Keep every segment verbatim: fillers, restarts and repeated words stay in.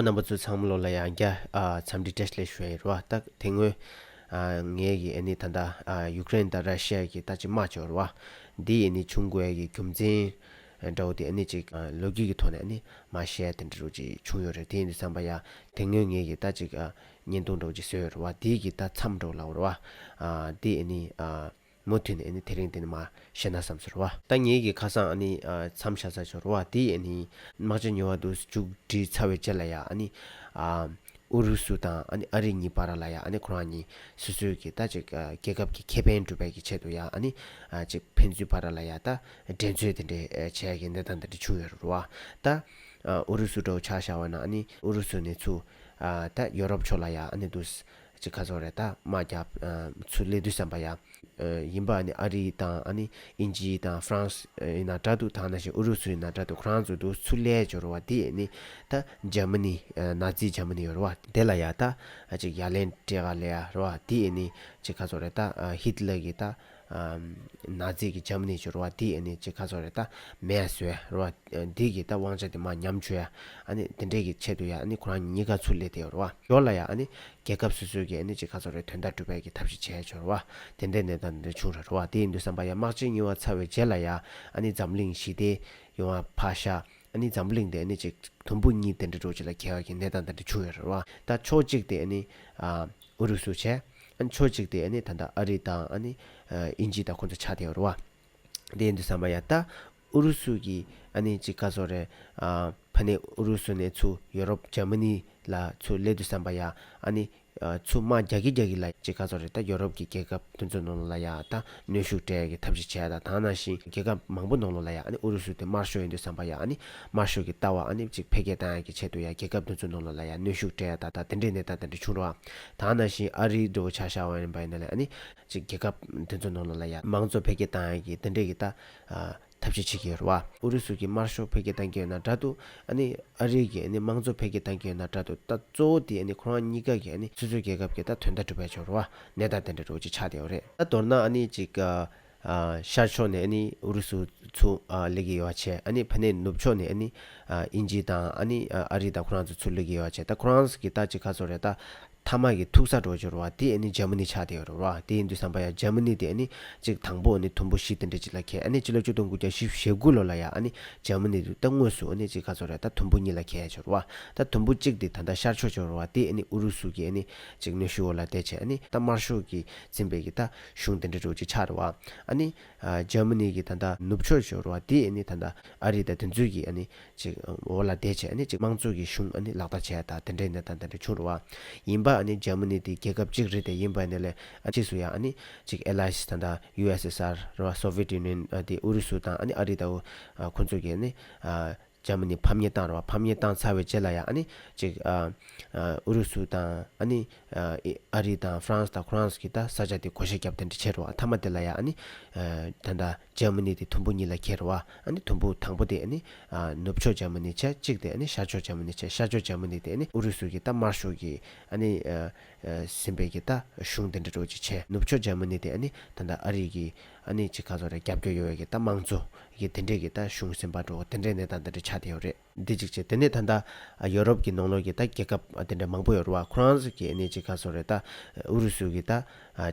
རྣམ་པ་ཚོ་ཚང་མ་ལོ་ལ་ཡང་བསྐྱར་ཨ་འཚམས་འདྲི་བཀྲ་ཤིས་བདེ་ལེགས་ཞུ་ཡ་ཡིན་རེད་བ། ད་དེ་སྔོན་ཨ་ངས་ཀྱི་ཨ་ནི་ད་ལྟ་ཨ་ཡུཀ་རེན་དང་ར་ཤི་ཡ་གི་ད་ཅིག་དམག་ཅིག་ཡོད་རེད་བ། འདི་ཨ་ནི་བྱུང་དགོས་ཡ་གི་རྒྱུ་མཚན་འདྲ་བོ་དེ་ཨ་ནི་ཅིག་ཨ་ལོ་རྒྱུས་ཀྱི་ཐོག་ནས་ཨ་ནི་མར་བཤད་ཡ་དེ་འདྲ་བོ་ཅིག་བྱུང་ཡོད་རེད། དེ་ཡིན་དུས་ཙམ་པ་ཡ་དེ་སྔོན་ངས་ཀྱི་ད་ཅིག་ཨ་བརྙན་ཐུང་འདྲ་བོ་ཅིག་བཟོས་ཡོད་རེད་བ། དེའི་གི་ད་མཚམས་འདྲ་བོ་ལབ་དགོས་རེད་བ། ཨ་དེ་ཨ་ནི་ཨ་མུ་མཐུད་ནས་ཨ་ནི་དེ་རིང་འདི་ནས་མར་བཤད་ན་བསམ་སོང་རེད་བ། ད་ངེད་ཀྱི་ཁ་སང་ཨ་ནི་ཨ་མཚམས་བཞག་ས་ཅིག་ཡོད་རེད་བ། དེ་ཨ་ནི་དམག་ཆ་གཉིས་པ་དེ་མཇུག་སྒྲིལ་ཚར་བའི་རྗེས་ལ་ཡ་ཨ་ནི་ཨ་ཨུ་རུ་སུ་དང་ཨ་ནི་ཨ་རི་གཉིས་བར་ལ་ཡ་ཨ་ནི་ཁོ་རང་གཉིས་སོ་སོའི་གི་ད་ཅིག་ཨ་རྒྱལ་ཁབ་ཀྱི་ཁེ་ཕན་སྒྲུབ་པའི་གི་ཆེད་དུ་ཡ་ཨ་ནི་ཨ་ཅིག་ཕན་ཚུན་བར་ལ་ཡ་ད་འགྲན་རྩོད་དེ་འདྲའི་ཨ་བྱེད་ཡ་གི་གནས་སྟངས་དེ་འདྲ་བྱུང་ཡོད་རེད་བ། ད་ཨ་ཨུ་རུ་སུ་འདྲ་བོ་ཆ་བཞག་པ་ན་ཨ་ནི་ཨུ་རུ་སུ་ནས་ཚུར་ཨ་ད་ཡོ་རོབ་ཕྱོགས་ལ་ཡ་ཨ་ནི་དུ་ཅིག་ག་ཚོད་རེད་ད་དམག་རྒྱག་ཨ་ཚུར་སླེབས་དུས་ཙམ་པ་ཡ། ཨ་ཡིན་པ་ཨ་ནི་ཨ་རི་དང་ཨ་ནི་དབྱིན་ཇི་དང་ཧྥ་རན་སི་ཡིན་ན་འདྲ་འདུག་ད་ནང་བཞིན་ཨུ་རུ་སུ་ཡིན་ན་འདྲ་འདུག་ཁོ་རང་ཚོ་འདུག་ཚུར་སླེབས་ཡ་ཅིག་ཡོད་རེད་བ། དེ་ཨ་ནི་ད་འཇར་མ་ནི་ཨ་ནཱ་ཛི་འཇར་མ་ནི་ཡོད་རེད་བ། དེ་ལ་ཡ་ད་ཨ་ཅིག་ཡ་ལན་སྤྲད་ག་སླེབས་ཡ་རེད་བ། དེ་ཨ་ནི་ཅིག་ག་ཚོད་རེད་ད་ཨ་ཧི་ཏི་ལར་གི་ད་ཨ་ནཱ་ཛི་གི་འཇར་མ་ནི་ཅིག་ཡོད་རེད་བ། དེ་ཨ་ནི་ཅིག་ག་ཚོད་རེད་ད་མེད་ཡ་བཟོ་ཡ་རེད་བ། འདི་གི་ད་དབང་ཆ་དེ་མར་ཉམས་བཅུག་ཡ་ཨ་ནི་དེ་འདྲས་ཀྱི་ཆེད་དུ་ཡ་ཨ་ནི་ཁོ་རང་གཉིས་ཀ་ཚུར་སླེབས་བསྡད་ཡོད་རེད་བ། ཞོར་ལ་ཡ་ཨ་ནི་རྒྱལ་ཁབ་སོ་སོའི་གི་ཨ་ནི་ཅིག་ག་ཚོད་རེད་དོན་དག་སྒྲུབ་པའི་གི་ཐབས་ཤེས་བྱས་ཡོད་རེད་བ། དེ་འདྲའི་གནས་སྟངས་འདི་འདྲ་བྱུང་རེད་བ། དེ་ཡིན་དུས་ཙམ་པ་ཡ་དམག་ཆེན་གཉིས་པ་ཚར་བའི་རྗེས་ལ་ཡ་ཨ་ནི་འཛམ་གླིང་ཞི་བདེ་ཡོང་བ་ཕར་བཞག་ཨ་ནི་འཛམ་གླིང་དེ་ཨ་ནི་ཅིག་དུམ་བུ་གཉིས་དེ་འདྲ་འདྲ་བོ་ཅིག་ལ་འགྱུར་བ་གི་གནས་སྟངས་དེ་འདྲ་བྱུང་ཡོད་རེད་བ། ད་ཕྱོགས་གཅིག་དེ་ཨ་ནི་ཨ་ཨུ་རུ་སུ་བྱས། ཨ་ནི་ཕྱོགས་གཅིག་དེ་ཨ་ནི་ད་ལྟ་ཨ་རི་དང་ཨ་ནི་ཨ་དབྱིན་ཇི་དང་ཁོང་ཚོ་ཆགས་བསྡད་ཡོད་རེད་བ། དེ་ཡིན་དུས་ཙམ་པ་ཡ་ད་ཨུ་རུ་སུ་གི་ཨ་ནི་ཅིག་ག་ཚོད་རེད་ཨ་ཕ་ནས་ཨུ་རུ་སུ་ནས་ཚུར་ཡོ་རོབ་འཇར་མ་ནི་ལ་ཚུར་སླེབས་དུས་ཙམ་པ་ཡ་ཨ་ནི་ཨ་ཚུར་དམག་རྒྱག་གི་རྒྱག་གི་ལ་ཅིག་ག་ཚོད་རེད་ད་ཡོ་རོབ་ཀྱི་རྒྱལ་ཁབ་དེ་ཚོ་ནང་ལོགས་ལ་ཡ་ད་གནོན་ཤུགས་སྤྲད་ཡ་གི་ཐབས་ཤེས་བྱས་ཡ་ད་ད་ནང་བཞིན་རྒྱལ་ཁབ་མང་པོ་ནང་ལོགས་ལ་ཡ་ཨ་ནི་ཨུ་རུ་སུ་དེ་དམར་ཤོག་ཡིན་དུས་ཙམ་པ་ཡ་ཨ་ནི་དམར་ཤོག་གི་ལྟ་བ་ཨ་ནི་ཅིག་འཕེལ་རྒྱས་བཏང་ཡ་གི་ཆེད་དུ་ཡ་རྒྱལ་ཁབ་དེ་ཚོ་ནང་ལོགས་ལ་ཡ་གནོན་ཤུགས་སྤྲད་ཡ་ད་ད་དེ་འདྲའི་གནས་སྟངས་དེ་འདྲ་བྱུང་རེད་བ། ད་ནང་བཞིན་ཨ་རི་འདྲ་བོ་ཆ་བཞག་པ་ཡིན་པ་ཡིན་ན་ལ་ཨ་ནི་ཅིག་རྒྱལ་ཁབ་དེ་ཚོ་ནང་ལོགས་ལ་ཡ་དམངས་གཙོ་འཕེལ་རྒྱས་བཏང་ཡ་གི་དེ་འདྲས་ཀྱི་ད་ཨ་ཐབས་ཤེས་བྱེད་ཀྱི་ཡོད་རེད་བ། ཨུ་རུ་སུ་གིས་དམར་ཤོག་འཕེལ་རྒྱས་བཏང་གི་ཡོད་ན་འདྲ་འདུག་ཨ་ནི་ཨ་རི་གིས་ཨ་ནི་དམངས་གཙོ་འཕེལ་རྒྱས་བཏང་གི་ཡོད་ན་འདྲ་འདུག་ད་གཙོ་བོ་དེ་ཨ་ནི་ཁོ་རང་གཉིས་ཀ་གིས་ཨ་ནི་སོ་སོའི་རྒྱལ་ཁབ་ཀྱི་ད་དོན་དག་སྒྲུབ་པའི་ཕྱོགས་རེད་བ། གནས་སྟངས་དེ་འདྲ་འདྲ་བོ་ཅིག་ཆགས་བསྡད་ཡོད་རེད། ད་མདོར་ན་ཨ་ནི་ཅིག་ཨ་ཨ་ཤར་ཕྱོགས་ནས་ཨ་ནི་ཨུ་རུ་སུ་ཚུར་ཨ་སླེབས་ཀྱི་ཡོད་པ་བྱས། ཨ་ནི་ཕ་ནས་ནུབ་ཕྱོགས་ནས་ཨ་ནི་ཨ་དབྱིན་ཇི་དང་ཨ་ནི་ཨ་ཨ་རི་དང་ཁོ་རང་ཚོ་ཚུར་སླེབས་ཀྱི་ཡོད་པ་བྱས། ད་ཁོ་རང་ཚོ་གི་ད་ཅིག་ག་ཚོད་རེད་ད། མཐའ་མ་གི་ཐུག་ས་འགྲོ་ཆོག་རེད་བ། དེ་ཨ་ནི་འཇར་མ་ནི་ཆགས་བསྡད་ཡོད་རེད་བ། དེ་ཡིན་དུས་ཙམ་པ་ཡ་འཇར་མ་ནི་དེ་ཨ་ནི་ཅིག་དང་པོ་ཨ་ནི་དུམ་བུ་བཞི་དེ་འདྲ་ཅིག་ལ་འཁེལ། ཨ་ནི་ཕྱི་ལོ་ཆིག་སྟོང་དགུ་བརྒྱ་བཞི་བཅུ་ཞེ་དགུ་ལོ་ལ་ཡ་ཨ་ནི་འཇར་མ་ནི་དེ་ད་དངོས་སུ་ཨ་ནི་ཅིག་ག་ཚོད་རེད་ད་དུམ་བུ་གཉིས་ལ་འཁེལ་ཆོག་རེད་བ། ད་དུམ་བུ་གཅིག་དེ་ད་ལྟ་ཤར་ཕྱོགས་ཆོག་རེད་བ། དེ་ཨ་ནི་ཨུ་རུ་སུ་གི་ཨ་ནི་ཅིག་གནོན་ཤུགས་འོག་ལ་བསྡད་བྱས། ཨ་ནི་ད་དམར་ཤོག་གིས་འཛིན་པའི་གི་ད་གཞུང་དེ་འདྲ་འདྲ་བོ་ཅིག་ཆགས་རེད་བ། ཨ་ནི་ཨ་འཇར་མ་ནི་གི་ད་ལྟ་ནུབ་ཕྱོགས་ཆོག་རེད་བ། དེ་ཨ་ནི་ད་ལྟ་ཨ་རི་དང་དེ་ཚོའི་གི་ཨ་ནི་ཅིག་འོག་ལ་བསྡད་བྱས་ཨ་ནི་ཅིག་དམངས་གཙོ་གི་གཞུང་ཨ་ནི་ལག་བསྟར་བྱས་ཡ་ད་དེ་འདྲའི་གནས་སྟངས་དེ་འདྲ་བྱུང་རེད་བ། ཡིན་པ་ཨ་ནི་འཇར་མ་ནི་དེ་རྒྱལ་ཁབ་གཅིག་རེད་དེ། ཡིན་པ་ནི་ལས་ཨ་ཕྱིས་སུ་ཡང་ཨ་ནི་ཅིག་ཨེ་ལ་ཡེ་སི་ད་ལྟ་ཡུ་ཨེ་སི་ཨེ་སི་ཨར་རེད་བ། སོ་ཝི་ཡེ་ཊི་ཡུ་ནི་ཡན་ཨ་དེ་ཨུ་རུ་སུ་དང་ཨ་ནི་ཨ་རི་དང་ཨ་ཁོ་ཚོ་གི་ཨ་ནི་ཨ་འཇར་མ་ནི་ཕམ་ཉེས་བཏང་རེད་བ། ཕམ་ཉེས་བཏང་ཚར་བའི་རྗེས་ལ་ཡང་ཨ་ནི་ཅིག་ཨ་ཨ་ཨུ་རུ་སུ་དང་ཨ་ནི་ཨ་ཨི་ཨ་རི་དང་ཧྥ་རན་སི་དང་ཁོ་རང་ཚོ་གི་ད་ས་ཆ་དེ་བགོ་བཤའ་བརྒྱབ་དེ་འདྲ་བྱས་རེད་བ། མཐའ་མ་དེ་ལ་ཡང་ཨ་ནི་ཨ་ད་ལྟ་འཇར་མ་ནི་དེ་དུམ་བུ་གཉིས་ལ་འཁེལ་རེད་བ། ཨ་ནི་དུམ་བུ་དང་པོ་དེ་ཨ་ནི་ཨ་ནུབ་ཕྱོགས་འཇར་མ་ནི་བྱས། གཅིག་དེ་ཨ་ནི་ཤར་ཕྱོགས་འཇར་མ་ནི་བྱས། ཤར་ཕྱོགས་འཇར་མ་ནི་དེ་ཨ་ནི་ཨུ་རུ་སུ་གི་ད་དམར་ཤོག་གི་ཨ་ནི་ཨ་ཨ་ཟིན་པའི་གི་ད་གཞུང་དེ་འདྲ་འདྲ་བོ་ཅིག་བྱས། ནུབ་ཕྱོགས་འཇར་མ་ནི་དེ་ཨ་ནི་ད་ལྟ་ཨ་རི་གི་ཨ་ནི་ཅིག་ག་ཚོད་རེད་རྒྱབ་སྐྱོར་ཡོད་པའི་གི་ད་དམངས་གཙོ་གི་དེ་འདྲའི་གི་ད་གཞུང་ཟིན་པ་འདྲ་བོ་དེ་འདྲའི་གནས་སྟངས་དེ་འདྲ་ཆགས་བསྡད་ཡོད་རེད། འདི་གཅིག་བྱས། དེ་ནས་ད་ལྟ་ཡོ་རོབ་ཀྱི་ནང་ལོགས་ཀྱི་ད་རྒྱལ་ཁབ་དེ་འདྲ་མང་པོ་ཡོད་རེད་བ། ཁོ་རང་ཚོ་གིས་ཨ་ནི་ཅིག་ག་ཚོད་རེད་ད་ཨུ་རུ་སུ་གི་ད་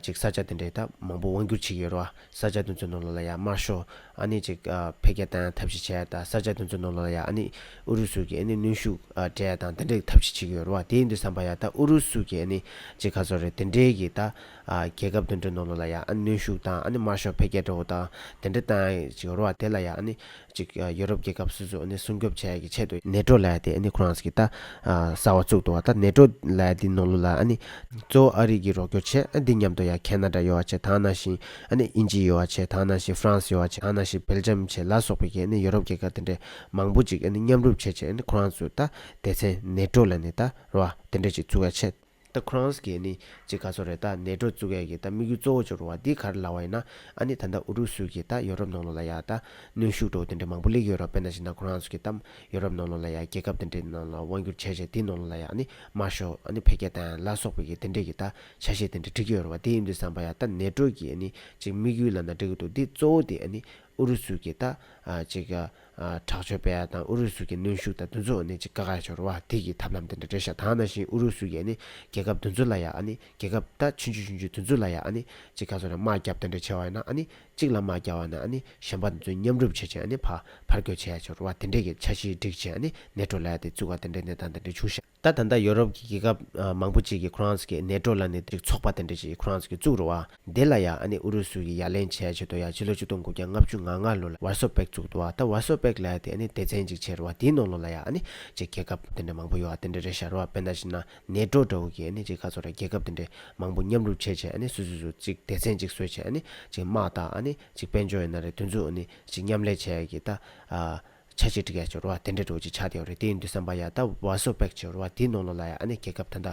ཅིག་ས་ཆ་དེ་འདྲའི་ད་མང་པོ་དབང་བསྒྱུར་བྱེད་ཀྱི་ཡོད་རེད་བ། ས་ཆ་དེ་ཚོའི་ནང་ལོགས་ལ་ཡང་དམར་ཤོག་ཨ་ནི་ཅིག་འཕེལ་རྒྱས་བཏང་ཐབས་ཤེས་བྱས། ད་ས་ཆ་དེ་ཚོའི་ནང་ལོགས་ལ་ཡང་ཨ་ནི་ཨུ་རུ་སུ་གིས་ཨ་ནི་གནོན་ཤུགས་སྤྲད་དང་དེ་འདྲའི་ཐབས་ཤེས་བྱེད་ཀྱི་ཡོད་རེད་བ། དེ་ཡིན་དུས་ཙམ་པ་ཡང་ད་ཨུ་རུ་སུ་གིས་ཨ་ནི་ཅིག་ག་ཚོད་རེད་དེ་འདྲའི་གི་ད་རྒྱལ་ཁབ་དེ་འདྲའི་ནང་ལོགས་ལ་ཡང་ཨ་ནི་གནོན་ཤུགས་དང་ཨ་ནི་དམར་ཤོག་འཕེལ་རྒྱས་འགྲོ་བ་དང་དེ་འདྲ་བཏང་ཡ་ཅིག་ཡོད་རེད་བ། དེ་ལ་ཡང་ཨ་ནི་ཅིག་ཡོ་རོབ་རྒྱལ་ཁབ་སོ་སོ་ཨ་ནི་སྲུང་སྐྱོབ་བྱེད་ཡ་གི་ཆེད་དུ་ནེ་ཊོ་ལབ་ཡ་དེ་ཨ་ནི་ཁོ་རང་ཚོ་གི་ད་གསར་པ་བཙུགས་འདུག་བ། ད་ནེ་ཊོ་ལབ་ཡ་དེ་ནང་ལོགས་ལ་ཨ་ནི་གཙོ་བོ་ཨ་རི་གི་རོགས་སྐྱོར་བྱས། ཨ་འདི་མཉམ་དུ་ཡ་ཁེ་ན་ཌ་ཡོད་པ་བྱས། ད་ནང་བཞིན་ཨ་ནི་དབྱིན་ཇི་ཡོད་པ་བྱས། ད་ནང་བཞིན་ཧྥ་རན་སི་ཡོད་པ་བྱས། ད་ནང་བཞིན་སྦེལ་ཇམ་བྱས་ལ་སོགས་པའི་གི་ཨ་ནི་ཡོ་རོབ་རྒྱལ་ཁབ་དེ་འདྲའི་མང་པོ་ཅིག་ཨ་ནི་མཉམ་རུབ་བྱས་བྱས་ཨ་ནི་ཁོ་རང་ཚོ་ད་སྡེ་ཚན་ནེ་ཊོ་ལབ་ནས་ད་རེད་བ། དེ་འདྲ་ཅིག་བཙུགས་ཡ་བྱས། ད་ཁོ་རང་ཚོ་གིས་ནི་ཅིག་ག་ཚོད་རེད་ད་ནེ་ཊོ་བཙུགས་ཡས་ཀྱི་ད་དམིགས་ཡུལ་གཙོ་བོ་ཅིག་རེད་བ། འདི་ག་རེ་ལབ་པ་ཡིན་ན་ཨ་ནི་ད་ལྟ་ཨུ་རུ་སུ་གིས་ད་ཡོ་རོབ་ནང་ལོགས་ལ་ཡ་ད་གནོན་ཤུགས་འདྲ་བོ་དེ་འདྲ་མང་པོ་སླེབས་ཡོད་རེད་བ། དཔེར་ན་བཞག་ན་ཁོ་རང་ཚོ་གིས་ད་ཡོ་རོབ་ནང་ལོགས་ལ་ཡ་རྒྱལ་ཁབ་དེ་འདྲའི་ནང་ལ་དབང་བསྒྱུར་བྱས་བྱས་དེའི་ནང་ལོགས་ལ་ཡ་ཨ་ནི་དམར་ཤོག་ཨ་ནི་འཕེལ་རྒྱས་བཏང་ཡ་ལ་སོགས་པའི་གི་དེ་འདྲའི་གི་ད་ཆ་ཤས་དེ་འདྲ་སྒྲིག་གི་ཡོད་རེད་བ། དེ་ཡིན་དུས་ཙམ་པ་ཡ་ད་ནེ་ཊོ་གི་ཨ་ནི་ཅིག་དམིགས་ཡུལ་ལབ་ན་འགྲིག་གི་འདུག་འདི་གཙོ་བོ་དེ་ཨ་ནི་ཨུ་རུ་སུ་གིས་ད་ཨ་ཅིག་ཨ་ ཨ་དྲག་སྤྱོད་སྤེལ་ཡ་དང་ཨུ་རུ་སུ་གི་གནོན་ཤུགས་དང་དེ་ཚོ་ནི་ཅིག་བཀག་ཡ་ཆོག་རེད་བ། དེ་གི་ཐབས་ལམ་དེ་འདྲ་རེད་ཤག་ད་ནང་བཞིན་ཨུ་རུ་སུ་གི་ནི་རྒྱལ་ཁབ་དེ་ཚོ་ལ་ཡ་ཨ་ནི་རྒྱལ་ཁབ་ད་ཆུང་ཆུང་ཆུང་ཆུང་དེ་ཚོ་ལ་ཡ་ཨ་ནི་ཅིག་ག་ཚོད་རེད། དམག་རྒྱབ་དེ་འདྲ་བྱས་པ་ཡིན་ན་ཨ་ནི་གཅིག་ལ་དམག་རྒྱབ་པ་ན་ཨ་ནི་གཞན་པ་དེ་ཚོ་མཉམ་རུབ་བྱས་བྱས་ཨ་ནི་ཕར་ཕར་རྒོལ་བྱས་ཡ་ཆོག་རེད་བ། དེ་འདྲས་ཀྱི་འཆར་གཞི་སྒྲིག་བྱས་ཨ་ནི་ནེ་ཊོ་ལབ་ཡ་དེ་བཙུགས་པ་དེ་འདྲས་གནས་སྟངས་དེ་འདྲས་བྱུང་ཤག་ད་ད་ལྟ་ཡོ་རོབ་ཀྱི་རྒྱལ་ཁབ་ཨ་མང་པོ་ཅིག་གིས་ཁོ་རང་ཚོ་གི་ནེ་ཊོ་ལབ་ནས་ཅིག་ཚོགས་པ་དེ་འདྲ་ཅིག་ཁོ་རང་ཚོ་གིས་བཙུགས་རེད་བ། དེ་ལ་ཡ་ཨ་ནི་ཨུ་རུ་སུ་གིས་ཡ་ལན་བྱས་བྱས་དུས་ཡ་ཕྱི་ལོ་ཆིག་སྟོང་དགུ་བརྒྱ་ལྔ་བཅུ་ང་ལྔ་ལོ་ལ་ཝར་སོ་པེག་བཙུགས་འདུག་བ། ད་ཝར་སོ་པེག་ལབ་ཡ་དེ་ཨ་ནི་སྡེ་ཚན་ཅིག་བྱས་རེད་བ། དེའི་ནང་ལོགས་ལ་ཡ་ཨ་ནི་ཅིག་རྒྱལ་ཁབ་དེ་འདྲ་མང་པོ་ཡོད་བ། དེ་འདྲ་རེད་ཤག་རེད་བ། དཔེར་ན་བྱས་ན་ནེ་ཊོ་འདྲ་བོ་གིས་ཨ་ནི་ཅིག་ག་ཚོད་རེད། རྒྱལ་ཁབ་དེ་འདྲ་མང་པོ་མཉམ་རུབ་བྱས་བྱས་ཨ་ནི་སོ་སོ་སོ་ཅིག་སྡེ་ཚན་ཅིག་བཟོས་བྱས་ཨ་ནི་ཅིག་དམག་དང་ཨ་ནི་ཅིག་དཔལ་འབྱོར་ཡིན་ན་རེད། དེ་ཚོ་ཨ་ནི་ཅིག་མཉམ་ལས་བྱས་ཡ་གི་ད་ཨ། འཆར་གཞི་སྒྲིག་ཡ་ཆོག་རེད་བ། དེ་འདྲ་འདྲ་བོ་ཅིག་ཆགས་བསྡད་ཡོད་རེད། དེ་ཡིན་དུས་ཙམ་པ་ཡ་ད་ཝར་སོ་པེག་ཆོག་རེད་བ། དེའི་ནང་ལོགས་ལ་ཡ་ཨ་ནི་རྒྱལ་ཁབ་ད་ལྟ་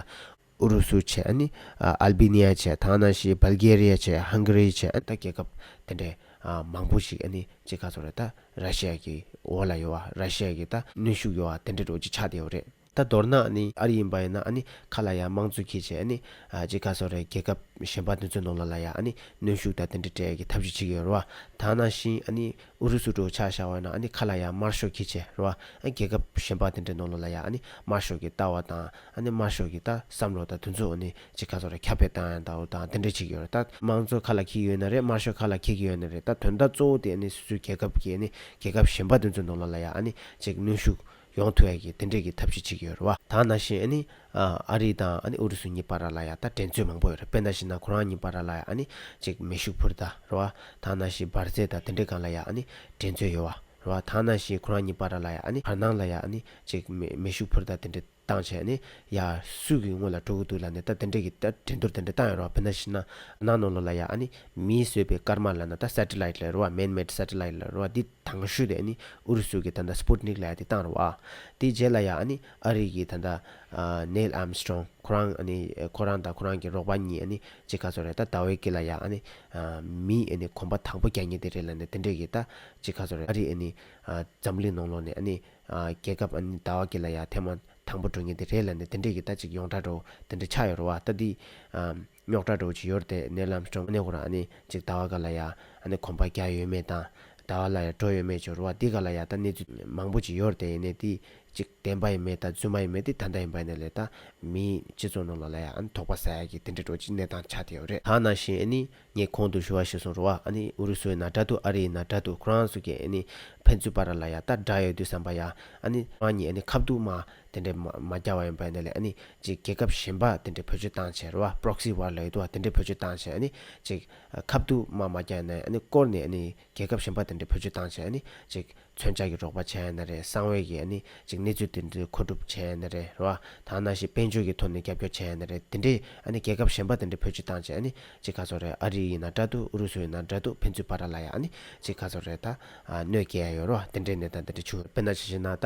ཨུ་རུ་སུ་བྱས། ཨ་ནི་ཨ་ཨལ་བི་ནི་ཡ་བྱས། ད་ནང་བཞིན་བལ་གྷེ་རི་ཡ་བྱས། ཧང་གྷ་རི་བྱས། ཨ་ད་རྒྱལ་ཁབ་དེ་འདྲའི་ཨ་མང་པོ་ཞིག་ཨ་ནི་ཅིག་ག་ཚོད་རེད། ད་ར་ཤི་ཡ་གི་འོག་ལ་ཡོད་བ། ར་ཤི་ཡ་གི་ད་གནོན་ཤུགས་ཡོད་བ། དེ་འདྲ་འདྲ་བོ་ཅིག་ཆགས་བསྡད་ཡོད་རེད། ད་མདོར་ན་ཨ་ནི་ཨ་རི་ཡིན་པ་ཡིན་ན་ཨ་ནི་ཁ་ལ་ཡ་དམངས་གཙོ་འཁྱེར་བྱས། ཨ་ནི་ཨ་ཅིག་ག་ཚོད་རེད། རྒྱལ་ཁབ་གཞན་པ་དེ་ཚོའི་ནང་ལོགས་ལ་ཡ་ཨ་ནི་གནོན་ཤུགས་དང་དེ་འདྲ་སྤྲད་ཡ་གི་ཐབས་ཤེས་བྱེད་ཀྱི་ཡོད་རེད་བ། ད་ནང་བཞིན་ཨ་ནི་ཨུ་རུ་སུ་འདྲ་བོ་ཆ་བཞག་པ་ཡིན་ན་ཨ་ནི་ཁ་ལ་ཡ་དམར་ཤོག་འཁྱེར་བྱས་རེད་བ། ཨ་རྒྱལ་ཁབ་གཞན་པ་དེ་འདྲའི་ནང་ལོགས་ལ་ཡ་ཨ་ནི་དམར་ཤོག་གི་ལྟ་བ་དང་ཨ་ནི་དམར་ཤོག་གི་ད་བསམ་བློ་དང་དེ་ཚོ་ཨ་ནི་ཅིག་ག་ཚོད་རེད། ཁྱབ་སྤེལ་བཏང་ཡ་འདྲ་བོ་དང་དེ་འདྲ་བྱེད་ཀྱི་ཡོད་རེད། ད་དམངས་གཙོ་ཁ་ལ་འཁྱེར་གྱི་ཡོད་ན་རེད། དམར་ཤོག་ཁ་ལ་འཁྱེར་གྱི་ཡོད་ན་རེད། ད་དོན་དག་གཙོ་བོ་དེ་ཨ་ནི་སོ་སོའི་རྒྱལ་ཁབ་ཀྱི་ཨ་ནི་རྒྱལ་ཁབ་གཞན་པ་དེ་ཚོའི་ནང་ལོགས་ལ་ཡ་ཨ་ནི་ཅིག་གནོན་ཤུགས་ཡོང་ཐུབ་ཡ་གི་དེ་འདྲས་ཀྱི་ཐབས་ཤེས་བྱེད་ཀྱི་ཡོད་རེད་བ། ད་ནང་བཞིན་ཨ་ནི་ཨ་ཨ་རི་དང་ཨ་ནི་ཨུ་རུ་སུ་གཉིས་བར་ལ་ཡ་ད་འགྲན་རྩོད་མང་པོ་ཡོད་རེད། དཔེར་ན་བྱས་ན་ཁོ་རང་གཉིས་བར་ལ་ཡ་ཨ་ནི་ཅིག་མེ་ཤུགས་འཕུར་མདའ་རེད་བ། ད་ནང་བཞིན་འབར་རྫས་དང་དེ་འདྲའི་སྒང་ལ་ཡ་ཨ་ནི་འགྲན་རྩོད་ཡོད་བ་རེད་བ། ད་ནང་བཞིན་ཁོ་རང་གཉིས་བར་ལ་ཡ་ཨ་ནི་བར་སྣང་ལ་ཡ་ཨ་ནི་ཅིག་མེ་མེ་ཤུགས་འཕུར་མདའ་དེ་འདྲ་བཏང་བྱས་ཨ་ནི་ཡ་སུ་གི་ངོ་ལ་འགྲོ་གི་འདུག་ལབ་ནས་ད་དེ་འདྲ་གི་ད་འགྲན་བསྡུར་དེ་འདྲ་བཏང་ཡོད་རེད་བ། དཔེར་ན་བྱས་ན་ནང་ནང་ལོགས་ལ་ཡ་ཨ་ནི་མིས་བཟོས་པའི་སྐར་མ་ལབ་ན་ད་སེ་ཊི་ལའིཊ་ལབ་རེད་བ། མེན་མེཌ་སེ་ཊི་ལའིཊ་ལབ་རེད་བ། འདི་དང་ཤོས་དེ་ཨ་ནི་ཨུ་རུ་སུ་གི་ད་ལྟ་སྤུ་ཊི་ནིག་ལབ་ཡ་དེ་བཏང་རེད་བ། དེའི་རྗེས་ལ་ཡ་ཨ་ནི་ཨ་རི་གི་ད་ལྟ་ཨ་ནེལ་ཨམ་སི་ཊོང་ཁོ་རང་ཨ་ནི་ཁོ་རང་དང་ཁོ་རང་གི་རོགས་པ་གཉིས་ཨ་ནི་ཅིག་ག་ཚོད་རེད། ད་ཟླ་བའི་དཀྱིལ་ལ་ཡ་ཨ་ནི་ཨ་མི་ཨ་ནི་གོམ་པ་དང་པོ་རྒྱག་མཁན་དེ་རེད་ལབ་ནས་དེ་འདྲས་ཀྱི་ད་ཅིག་ག་ཚོད་རེད། ཨ་རི་ཨ་ནི་ཨ་འཛམ་གླིང་ནང་ལོགས་ནས་ཨ་ནི་ཨ་རྒྱལ་ཁབ་ཨ་ནི་ཟླ་བ་དཀྱིལ་ལ་ཡ་ཐེངས་མ་དང་པོ་འགྲོ་མཁན་དེ་རེད་ལབ་ནས་དེ་འདྲས་ཀྱི་ད་ཅིག་ཡོངས་གྲགས་འདྲ་བོ་དེ་འདྲ་ཆགས་ཡོད་རེད་བ། ད་འདི་ཨ་རྙོག་དྲ་འདྲ་བོ་ཅིག་ཡོད་རེད་དེ། ནེལ་ཨམ་སི་ཊོང་ཨ་ནི་ཁོ་རང་ཨ་ནི་ཅིག་ཟླ་བ་སྒང་ལ་ཡ་ཨ་ནི་གོམ་པ་རྒྱག་ཡོད་མེད་དང་། ཟླ་བ་ལ་ཡ་འགྲོ་ཡོད་མེད་ཅིག་ཡོད་རེད་བ། འདི་སྒང་ལ་ཡ་ད་གནས་ཚུལ་མང་པོ་ཅིག་ཡོད་རེད་དེ། ཡིན་ནའི་འདི་ཅིག་བདེན་པ་ཡིན་མིན་དང་རྫུན་མ་ཡིན་མིན་དེ་ད་ལྟ་ཡིན་པ་ཡིན་ནའི་ལས་ད་མིའི་སྤྱི་ཚོགས་ནང་ལོགས་ལ་ཡ་ཨ་ནི་དོགས་པ་ཟ་ཡ་གི་དེ་འདྲ་འདྲ་བོ་ཅིག་གནས་སྟངས་ཆགས་བསྡད་ཡོད་རེད། ད་ནང་བཞིན་ཨ་ནི་ངས་གོང་དུ་ཞུ་བ་ཞུས་སོང་རེད་བ། ཨ་ནི་ཨུ་རུ་སུ་ཡིན་ན་འདྲ་འདུག་ཨ་རི་ཡིན་ན་འདྲ་འདུག་ཁོ་རང་ཚོ་གི་ཨ་ནི་ཕན་ཚུན་བར་ལ་ཡ་ད་དགྲ་ཡོད་དུས་ཙམ་པ་ཡ་ཨ་ནི་ཁོ་རང་གཉིས་ཨ་ནི་ཁ་ཐུག་མ་དེ་འདྲས་མ་མ་རྒྱག་པ་ཡིན་པ་ཡིན་ནའི་ལས་ཨ་ནི་ཅིག་རྒྱལ་ཁབ་གཞན་པ་དེ་འདྲས་བེད་སྤྱོད་བཏང་བྱས་རེད་བ། པྲོག་སི་ཝར་ལབ་ཡོད་དུས་བ། དེ་འདྲས་བེད་སྤྱོད་བཏང་བྱས་ཨ་ནི་ཅིག་ཁ་ཐུག་མ་མ་རྒྱག་ནས་ཨ་ནི་སྐོར་ནས་ཨ་ནི་རྒྱལ་ཁབ་གཞན་པ་དེ་འདྲས་བེད་སྤྱོད་བཏང་བྱས་ཨ་ནི་ཅིག་མཚོན་ཆ་གི་རོགས་པ་བྱས་ཡ་ན་རེད། གསང་བའི་གི་ཨ་ནི་ཅིག་གནས་ཚུལ་དེ་འདྲ་མཁོ་སྒྲུབ་བྱས་ཡ་ན་རེད། རེད་བ། ད་ནང་བཞིན་དཔལ་འབྱོར་གྱི་ཐོག་ནས་རྒྱབ་སྐྱོར་བྱས་ཡ་ན་རེད། དེ་འདྲས་ཨ་ནི་རྒྱལ་ཁབ་གཞན་པ་དེ་འདྲ་བེད་སྤྱོད་བཏང་བྱས་ཨ་ནི་ཅིག་ག་ཚོད་རེད། ཨ་རི་ཡིན་ན་འདྲ་འདུག་ཨུ་རུ་སུ་ཡིན་ན་འདྲ་འདུག་ཕན་ཚུན་བར་ལ་ཡ་ཨ་ནི་ཅིག་ག་ཚོད་རེད། ད་ཨ་གནོད་སྐྱེལ་ཡ་ཡོད་རེད་བ། དེ་འདྲའི་གནས་སྟངས་དེ་འདྲ་བྱུང་ཡོད། དཔེར་ན་ཆ་བཞག་ན་ད་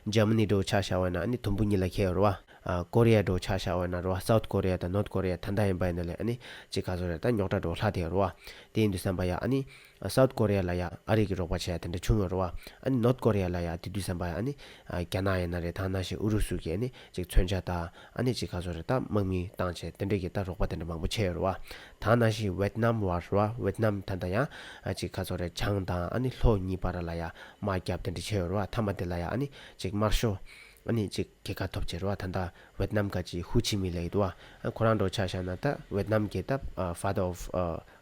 འཇར་མ་ནི་འདྲ་བོ་ཆ་བཞག་པ་ཡིན་ན་ཨ་ནི་དུམ་བུ་གཉིས་ལ་ཁེལ་ཡོད་རེད་བ། ཨ་ཀོ་རི་ཡ་འདྲ་བོ་ཆ་བཞག་པ་ཡིན་ན་རེད་བ། སའུ་ཐི་ཀོ་རི་ཡ་དང་ནོར་ཐི་ཀོ་རི་ཡ་ད་ལྟ་ཡིན་པ་ཡིན་ན་ལས་ཨ་ནི་ཅིག་ག་ཚོད་རེད། ད་རྙོག་དྲ་འདྲ་བོ་ལྷག་བསྡད་ཡོད་རེད་བ། དེ་ཡིན་དུས་ཙམ་པ་ཡ་ཨ་ནི་སའུ་ཐི་ཀོ་རི་ཡ་ལ་ཡ་ཨ་རི་གི་རོགས་པ་བྱས་ཡ་དེ་འདྲ་བྱུང་ཡོད་རེད་བ། ཨ་ནི་ནོར་ཐི་ཀོ་རི་ཡ་ལ་ཡ་དེ་དུས་ཙམ་པ་ཡ་ཨ་ནི་ཨ་རྒྱ་ནག་ཡིན་ན་རེད། ད་ནང་བཞིན་ཨུ་རུ་སུ་གིས་ཨ་ནི་ཅིག་མཚོན་ཆ་དང་ཨ་ནི་ཅིག་ག་ཚོད་རེད། ད་དམག་མི་བཏང་བྱས་དེ་འདྲ་གི་ད་རོགས་པ་དེ་འདྲ་མང་པོ་བྱས་ཡོད་རེད་བ། ད་ནང་བཞིན་ཝེད་ནམ་བར་རེད་བ། ཝེད་ནམ་ད་ལྟ་ཡང་ཨ་ཅིག་ག་ཚོད་རེད། བྱང་དང་ཨ་ནི་ལྷོ་གཉིས་བར་ལ་ཡ་དམག་རྒྱབ་དེ་འདྲ་བྱས་ཡོད་རེད་བ། མཐའ་མ་དེ་ལ་ཡ་ཨ་ནི་ཅིག་དམར་ཤོག་ཨ་ནི་ཅིག་རྒྱལ་ཁ་ཐོབ་བྱས་རེད་བ། ད་ལྟ་ཝེད་ནམ་ག་ཅིག་ཧུ་ཆི་མི་ལབ་ཡོད་དོ་བ། ཨ་ཁོ་རང་འདྲ་བོ་ཆ་བཞག་ན་ད་ཝེད་ནམ་གྱི་ད་ཨ་ཕ་དར་ཨོཕ་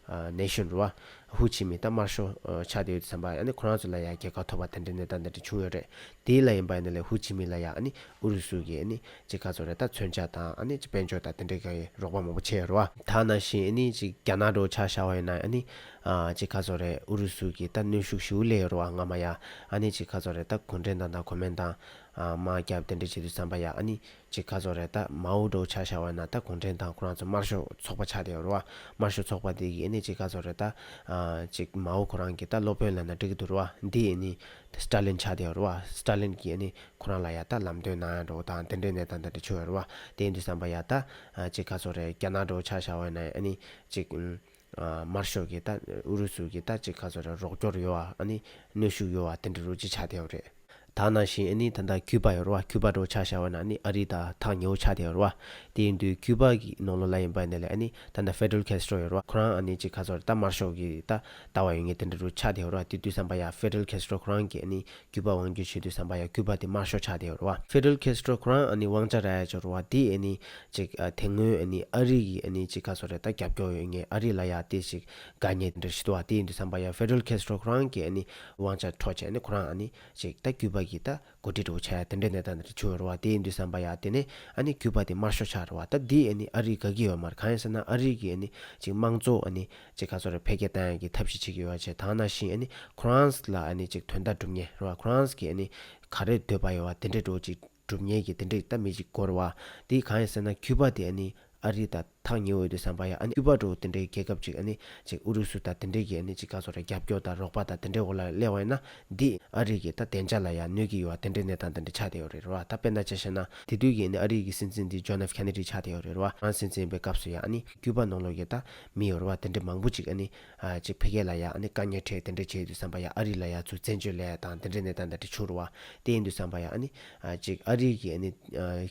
ཨ་ནེ་ཤོན་རེད་བ། ཧུ་ཆི་མི་ད་དམར་ཤོག་ཨ་ཆགས་བསྡད་ཡོད་དུས་ཙམ་པ་ཨ་ནི་ཁོ་རང་ཚོ་ལ་ཡ་རྒྱལ་ཁ་ཐོབ་པ་དེ་འདྲའི་གནས་སྟངས་དེ་འདྲ་བྱུང་ཡོད་རེད། དེ་ལ་ཡིན་པ་ཡིན་ན་ལས་ཧུ་ཆི་མི་ལ་ཡ་ཨ་ནི་ཨུ་རུ་སུ་གིས་ཨ་ནི་ཅིག་ག་ཚོད་རེད། ད་མཚོན་ཆ་དང་ཨ་ནི་ཅིག་དཔལ་འབྱོར་དང་དེ་འདྲའི་གི་རོགས་པ་མང་པོ་བྱས་ཡོད་རེད་བ། ད་ནང་བཞིན་ཨ་ནི་ཅིག་རྒྱ་ནག་འདྲ་བོ་ཆ་བཞག་པ་ཡིན་ན་ཨ་ནི་ཨ་ཅིག་ག་ཚོད་རེད། ཨུ་རུ་སུ་གིས་ད་གནོན་ཤུགས་ཞེ་པོ་སླེབས་ཡོད་རེད་བ། སྔ་མ་ཡ་ཨ་ནི་ཅིག་ག་ཚོད་རེད། ད་གུང་ཁྲན་ཏང་དང་གོ་མིན་ཏང་ཨ་དམག་རྒྱབ་དེ་འདྲ་བྱེད་དུས་ཙམ་པ་ཡ་ཨ་ནི་ཅིག་ག་ཚོད་རེད། ད་མའོ་འདྲ་བོ་ཆ་བཞག་པ་ཡིན་ན་ད་གུང་ཁྲན་ཏང་ཁོ་རང་ཚོ་དམར་ཤོག་ཚོགས་པ་ཆགས་བསྡད་ཡོད་རེད་བ། དམར་ཤོག་ཚོགས་པ་དེ་གིས་ཨ་ནི་ཅིག་ག་ཚོད་རེད། ད་ཨ་ཅིག་མའོ་ཁོ་རང་གི་ད་སློབ་དཔོན་ལབ་ན་འགྲིག་གི་འདུག་རེད་བ། འདི་ཨ་ནི་སི་ཏཱ་ལིན་ཆགས་བསྡད་ཡོད་རེད་བ། སི་ཏཱ་ལིན་གྱིས་ཨ་ནི་ཁོ་རང་ལ་ཡ་ད་ལམ་སྟོན་གནང་ཡ་འདྲ་བོ་དང་དེ་འདྲའི་གནས་སྟངས་དེ་འདྲ་བྱུང་ཡོད་རེད་བ། དེ་ཡིན་དུས་ཙམ་པ་ཡ་ད་ཨ་ཅིག་ག་ཚོད་རེད། རྒྱ་ནག་འདྲ་བོ་ཆ་བཞག་པ་ཡིན་ན་ཨ་ནི་ཅིག་ཨ་དམར་ཤོག་གི་ད་ཨུ་རུ་སུ་གི་ད་ཅིག་ག་ཚོད་རེད། རོགས་སྐྱོར་ཡོད་བ། ཨ་ནི་གནོན་ཤུགས་ཡོད་བ་དེ་འདྲ་རུ་ཅིག་ཆགས་བསྡད་ཡོད་རེད། ད་ནང་བཞིན་ཨ་ནི་ད་ལྟ་ཁྱུ་པ་ཡོད་རེད་བ། ཁྱུ་པ་འདྲ་བོ་ཆ་བཞག་པ་ན་ཨ་ནི་ཨ་རི་དང་ཐག་ཉེ་བོ་ཆགས་བསྡད་ཡོད་རེད་བ། དེ་ཡིན་དུས་ཁྱུ་པ་གི་ནང་ལོགས་ལ་ཡིན་པ་ཡིན་ན་ལས་ཨ་ནི་ད་ལྟ་ཕེ་ཌ་རལ་ཁེ་སི་ཊོ་ཡོད་རེད་བ། ཁོ་རང་ཨ་ནི་ཅིག་ག་ཚོད་རེད་ད་དམར་ཤོག་གི་ད་ལྟ་བ་ཡོད་མཁན་དེ་འདྲ་འདྲ་བོ་ཆགས་བསྡད་ཡོད་རེད་བ། དེ་དུས་ཙམ་པ་ཡ་ཕེ་ཌ་རལ་ཁེ་སི་ཊོ་ཁོ་རང་གིས་ཨ་ནི་ཁྱུ་པ་དབང་སྒྱུར་བྱེད་དུས་ཙམ་པ་ཡ་ཁྱུ་པ་དེ་དམར་ཤོག་ཆགས་བསྡད་ཡོད་རེད་བ། ཕེ་ཌ་རལ་ཁེ་སི་ཊོ་ཁོ་རང་ཨ་ནི་དབང་ཆ་རག་ཡ་ཅིག་ཡོད་རེད་བ། དེ་ཨ་ནི་ཅིག་ཨ་དེ་སྔོན་ཨ་ནི་ཨ་རི་གི་ཨ་ནི་ཅིག་ག་ཚོད་རེད་ད་རྒྱབ་སྐྱོར་ཡོད་མཁན་ཨ་རི་ལ་ཡ་དེ་ཅིག་དཀའ་ངལ་འདྲ་ཞིག་འདུག་བ། དེ་ཡིན་དུས་ཙམ་པ་ཡ་ཕེ་ཌ་རལ་ཁེ་སི་ཊོ་ཁོ་རང་གིས་ཨ་ནི་དབང་ཆ་འཕྲོག་བྱས་ཨ་ནི་ཁོ་རང་ཨ་ནི་ཅིག་ད་ཁྱུ་པ་གི་ད་འགོ་ཁྲིད་འདྲ་བོ་ཆགས་ཡ་དེ་འདྲའི་གནས་སྟངས་འདྲ་བྱུང་ཡོད་རེད་བ། དེ་ཡིན་དུས་ཙམ་པ་ཡ་དེ་ནས་ཨ་ནི་ཁྱུ་པ་དེ་དམར་ཤོག་ཆགས་རེད་བ། ད་དེ་ཨ་ནི་ཨ་རི་དགའ་གི་ཡོད་མ་རེད། གང་ཡིན་ཟེར་ན་ཨ་རི་གི་ཨ་ནི་ཅིག་དམངས་གཙོ་ཨ་ནི་ཅིག་ག་ཚོད་རེད་འཕེལ་རྒྱས་བཏང་ཡ་གི་ཐབས་ཤེས་བྱེད་ཀྱི་ཡོད་བ་བྱས། ད་ནང་བཞིན་ཨ་ནི་ཁོ་རང་ལ་ཨ་ནི་ཅིག་དོན་དག་སྒྲུབ་མཁན་རེད་བ། ཁོ་རང་གི་ཨ་ནི་ག་རེ་འདོད་པ་ཡོད་བ་དེ་འདྲའི་འདྲ་བོ་ཅིག་སྒྲུབ་མཁན་གྱི་དེ་འདྲའི་ད་མི་ཅིག་དགོས་རེད་བ། དེ་གང་ཡིན་ཟེར་ན་ཁྱུ་པ་དེ་ཨ་ནི་ཨ་རི་དང་ཐག་ཉེ་བོ་ཡོད་དུས་ཙམ་པ་ཡ་ཨ་ནི་ཁྱུ་པ་འདྲ་བོ་དེ་འདྲའི་རྒྱལ་ཁབ་ཅིག་ཨ་ནི་ཅིག་ཨུ་རུ་སུ་དང་དེ་འདྲའི་གི་ཨ་ནི་ཅིག་ག་ཚོད་རེད་རྒྱབ་སྐྱོར་དང་རོགས་པ་དང་དེ་འདྲའི་འོག་ལ་སླེབས་པ་ཡིན་ན་འདི་ཨ་རི་གི་ད་བདེ་འཇགས་ལ་ཡ་གནོད་ཀྱི་ཡོད་བ་དེ་འདྲའི་གནས་སྟངས་དེ་འདྲ་ཆགས་བསྡད་ཡོད་རེད་བ། ད་དཔེར་ན་ཆ་བཞག་ན་དེ་དུས་ཀྱི་ཨ་ནི་ཨ་རི་གི་སྲིད་འཛིན་འདི་ཇོན་ཨེཕ་ཁེ་ནེ་ཌི་ཆགས་བསྡད་ཡོད་རེད་བ། ཁོ་རང་སྲིད་འཛིན་ཡིན་པའི་སྐབས་སུ་ཡ་ཨ་ནི་ཁྱུ་པ་ནང་ལོགས་ཀྱི་ད་མི་ཡོད་རེད་བ། དེ་འདྲའི་མང་པོ་ཅིག་ཨ་ནི་ཨ་ཅིག་འཕེལ་རྒྱས་ལ་ཡ་ཨ་ནི་དཀའ་ངལ་འཕྲད་དེ་འདྲ་བྱས་ཡོད་དུས་ཙམ་པ་ཡ་ཨ་རི་ལ་ཡ་ཚུར་བཙན་བྱོལ་སླེབས་ཡ་དང་དེ་འདྲའི་གནས་སྟངས་དེ་འདྲ་བྱུང་རེད་བ། དེ་ཡིན་དུས་ཙམ་པ་ཡ་ཨ་ནི་ཨ་ཅིག་ཨ་རི་གི་ཨ་ནི་ཨ་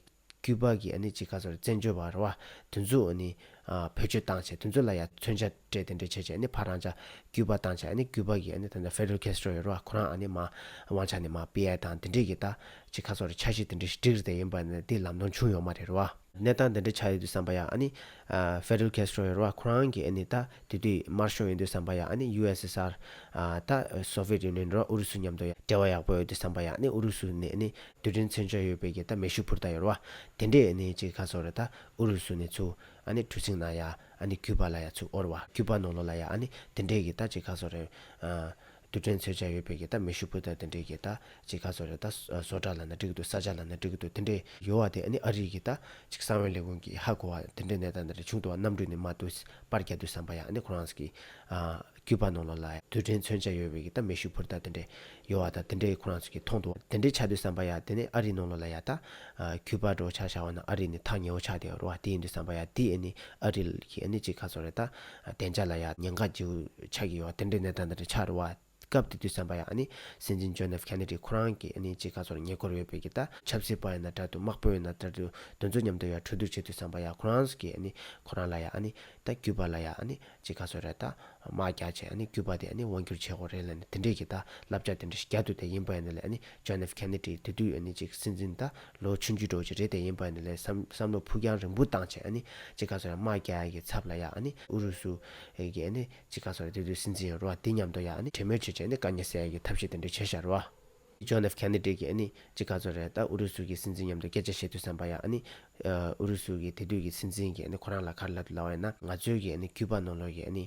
ཁྱུ་པ་གི་ཨ་ནི་ཅིག་ག་ཚོད་རེད་བཙན་བྱོལ་བ་རེད་བ། དེ་ཚོ་ཨ་ནི་ཨ་བེད་སྤྱོད་བཏང་བྱས་དེ་ཚོ་ལ་ཡ་མཚོན་ཆ་སྤྲད་དེ་འདྲ་བྱས་བྱས་ཨ་ནི་ཕར་རང་ཅག་ཁྱུ་པ་བཏང་བྱས་ཨ་ནི་ཁྱུ་པ་གི་ཨ་ནི་ད་ལྟ་ཕེ་ཌ་རལ་ཁེ་སི་ཊོ་ཡོད་རེད་བ། ཁོ་རང་ཨ་ནི་མར་དབང་ཆ་ནས་མར་ཕུད་ཡ་དང་དེ་འདྲའི་གི་ད་ཅིག་ག་ཚོད་རེད་འཆར་གཞི་དེ་འདྲ་ཞིག་བསྒྲིགས་བསྡད་ཡིན་པ་ནི་དེ་ལམ་སྟོན་བྱུང་ཡོད་མ་རེད་བ། གནས་སྟངས་དེ་འདྲ་ཆགས་ཡོད་དུས་ཙམ་པ་ཡ་ཨ་ནི་ཨ་ཕེ་ཌ་རལ་ཁེ་སི་ཊོ་ཡོད་རེད་བ། ཁོ་རང་གི་ཨ་ནི་ད་དེ་དུས་དམར་ཤོག་ཡིན་དུས་ཙམ་པ་ཡ་ཨ་ནི་ཡུ་ཨེསི་ཨེསི་ཨར་ཨ་ད་སོ་ཝི་ཡེཊ་ཡུ་ནི་ཡན་རེད་བ། ཨུ་རུ་སུ་མཉམ་དུ་ཡ་འབྲེལ་བ་ཡག་པོ་ཡོད་དུས་ཙམ་པ་ཡ་ཨ་ནི་ཨུ་རུ་སུ་ནས་ཨ་ནི་རྡུལ་ཕྲན་མཚོན་ཆ་ཡོད་པའི་གི་ད་མེ་ཤུགས་འཕུར་མདའ་ཡོད་རེད་བ། དེ་འདྲས་ཨ་ནི་ཅིག་ག་ཚོད་རེད་ད་ཨུ་རུ་སུ་ནས་ཚུར་ཨ་ནི་གྲུ་གཟིངས་ནང་ཡ་ཨ་ནི་ཁྱུ་པ་ལ་ཡ་ཚུར་འོར་བ། ཁྱུ་པ་ནང་ལོགས་ལ་ཡ་ཨ་ནི་དེ་འདྲས་གི་ད་ཅིག་ག་ཚོད་རེད་ཨ་རྡུལ་ཕྲན་མཚོན་ཆ་ཡོད་པའི་གི་ད་མེ་ཤུགས་འཕུར་མདའ་དེ་འདྲས་གི་ད་ཅིག་ག་ཚོད་རེད་ད་བཟོ་གྲྭ་ལབ་ན་འགྲིག་གི་འདུག་ས་ཆ་ལབ་ན་འགྲིག་གི་འདུག་དེ་འདྲས་ཡོད་བ། དེ་ཨ་ནི་ཨ་རི་གི་ད་ཅིག་གསང་བའི་ལས་ཁུངས་ཀྱིས་ཧ་གོ་བ་དེ་འདྲས་གནས་སྟངས་དེ་འདྲས་བྱུང་འདུག་བ། གནམ་གྲུ་ནས་མར་འདུག་པར་རྒྱག་དུས་ཙམ་པ་ཡ་ཨ་ནི་ཁོ་རང་གི་ཨ་ཁྱུ་པ་ནང་ལོགས་ལ་རྡུལ་ཕྲན་མཚོན་ཆ་ཡོད་པའི་གི་ད་མེ་ཤུགས་འཕུར་མདའ་དེ་འདྲས་ཡོད་བ། ད་དེ་འདྲས་ཁོ་རང་ཚོ་གིས་མཐོང་འདུག་དེ་འདྲས་ཆགས་དུས་ཙམ་པ་ཡ་དེ་ནས་ཨ་རི་ནང་ལོགས་ལ་ཡ་ད་ཨ་ཁྱུ་པ་འདྲ་བོ་ཆ་བཞག་པ་ན་ཨ་རི་ནས་ཐག་ཉེ་བོ་ཆགས་བསྡད་ཡོད་རེད་བ། དེ་ཡིན་དུས་ཙམ་པ་ཡ་དེ་ཨ་ནི་ཨ་རི་གི་ཨ་ནི་ཅིག་ག་ཚོད་རེད་ད་བདེ་འཇགས་ལ་ཡ་ཉེན་ཁ་ལྗིད་པོ་ཆགས་ཀྱི་ཡོད་བ། དེ་འདྲས་གནས་སྟངས་དེ་འདྲས་ཆགས་རེད་བ། སྐབས་དེ་དུས་ཙམ་པ་ཡ་ཨ་ནི་སྲིད་འཛིན་ཇོན་ཨེཕ་ཁེ་ནེ་ཌི་ཁོ་རང་གི་ཨ་ནི་ཅིག་ག་ཚོད་རེད་ཉེ་འཁོར་ཡོད་པའི་གི་ད་ཆབ་སྲིད་པ་ཡིན་ན་འདྲ་འདུག་དམག་དཔོན་ཡིན་ན་འདྲ་འདུག་དེ་ཚོ་མཉམ་དུ་ཡ་གྲོས་བསྡུར་བྱེད་དུས་ཙམ་པ་ཡ་ཁོ་རང་གི་ཨ་ནི་ཁོ་རང་ལ་ཡ་ཨ་ནི་ད་ཁྱུ་པ་ལ་ཡ་ཨ་ནི་ཅིག་ག་ཚོད་རེད་ད་དམག་རྒྱག་བྱས་ཨ་ནི་ཁྱུ་པ་དེ་ཨ་ནི་དབང་བསྒྱུར་བྱེད་དགོས་རེད་ལབ་ནས་དེ་འདྲས་ཀྱི་ད་བསླབ་བྱ་དེ་འདྲས་ཤིག་རྒྱག་འདུག་དེ་ཡིན་པ་ཡིན་ན་ལས་ཨ་ནི་ཇོན་ཨེཕ་ཁེ་ནེ་ཌི་དེ་དུས་ཨ་ནི་ཅིག་སྲིད་འཛིན་ད་ལོ་ཆུང་ཆུང་འདྲ་བོ་ཅིག་རེད། དེ་ཡིན་པ་ཡིན་ན་ལས་བསམ་བསམ་བློ་ཕུགས་རྒྱང་རིང་པོ་བཏང་བྱས་ཨ་ནི་ཅིག་ག་ཚོད་རེད་དམག་རྒྱག་ཡ་གི་ཚབ་ལ་ཡ་ཨ་ནི་ཨུ་རུ་སུ་གི་ཨ་ནི་ཅིག་ག་ཚོད་རེད་དེ་དུས་སྲིད་འཛིན་ཡོད་རེད་བ། དེ་མཉམ་དུ་ཡ་ཨ་ནི་གྲོས་མོལ་བྱས་བྱས་ཨ་ནི་དཀའ་ངལ་སེལ་ཡ་གི་ཐབས་ཤེས་དེ་འདྲས་བྱས་བཞག་རེད་བ། ཇོན་ཨེཕ་ཁེ་ནེ་ཌི་གིས་ཨ་ནི་ཅིག་ག་ཚོད་རེད་ད་ཨུ་རུ་སུ་གི་སྲིད་འཛིན་མཉམ་དུ་སྐད་ཆ་བཤད་དུས་ཙམ་པ་ཡ་ཨ་ནི་ཨུ་རུ་སུ་གི་དེ་དུས་ཀྱི་སྲིད་འཛིན་གྱིས་ཨ་ནི་ཁོ་རང་ལ་ག་རེ་ལབ་འདུག་ལབ་པ་ཡིན་ན་ང་ཚོའི་གི་ཨ་ནི་ཁྱུ་པ་ནང་ལོགས་ཀྱི་ཨ་ནི་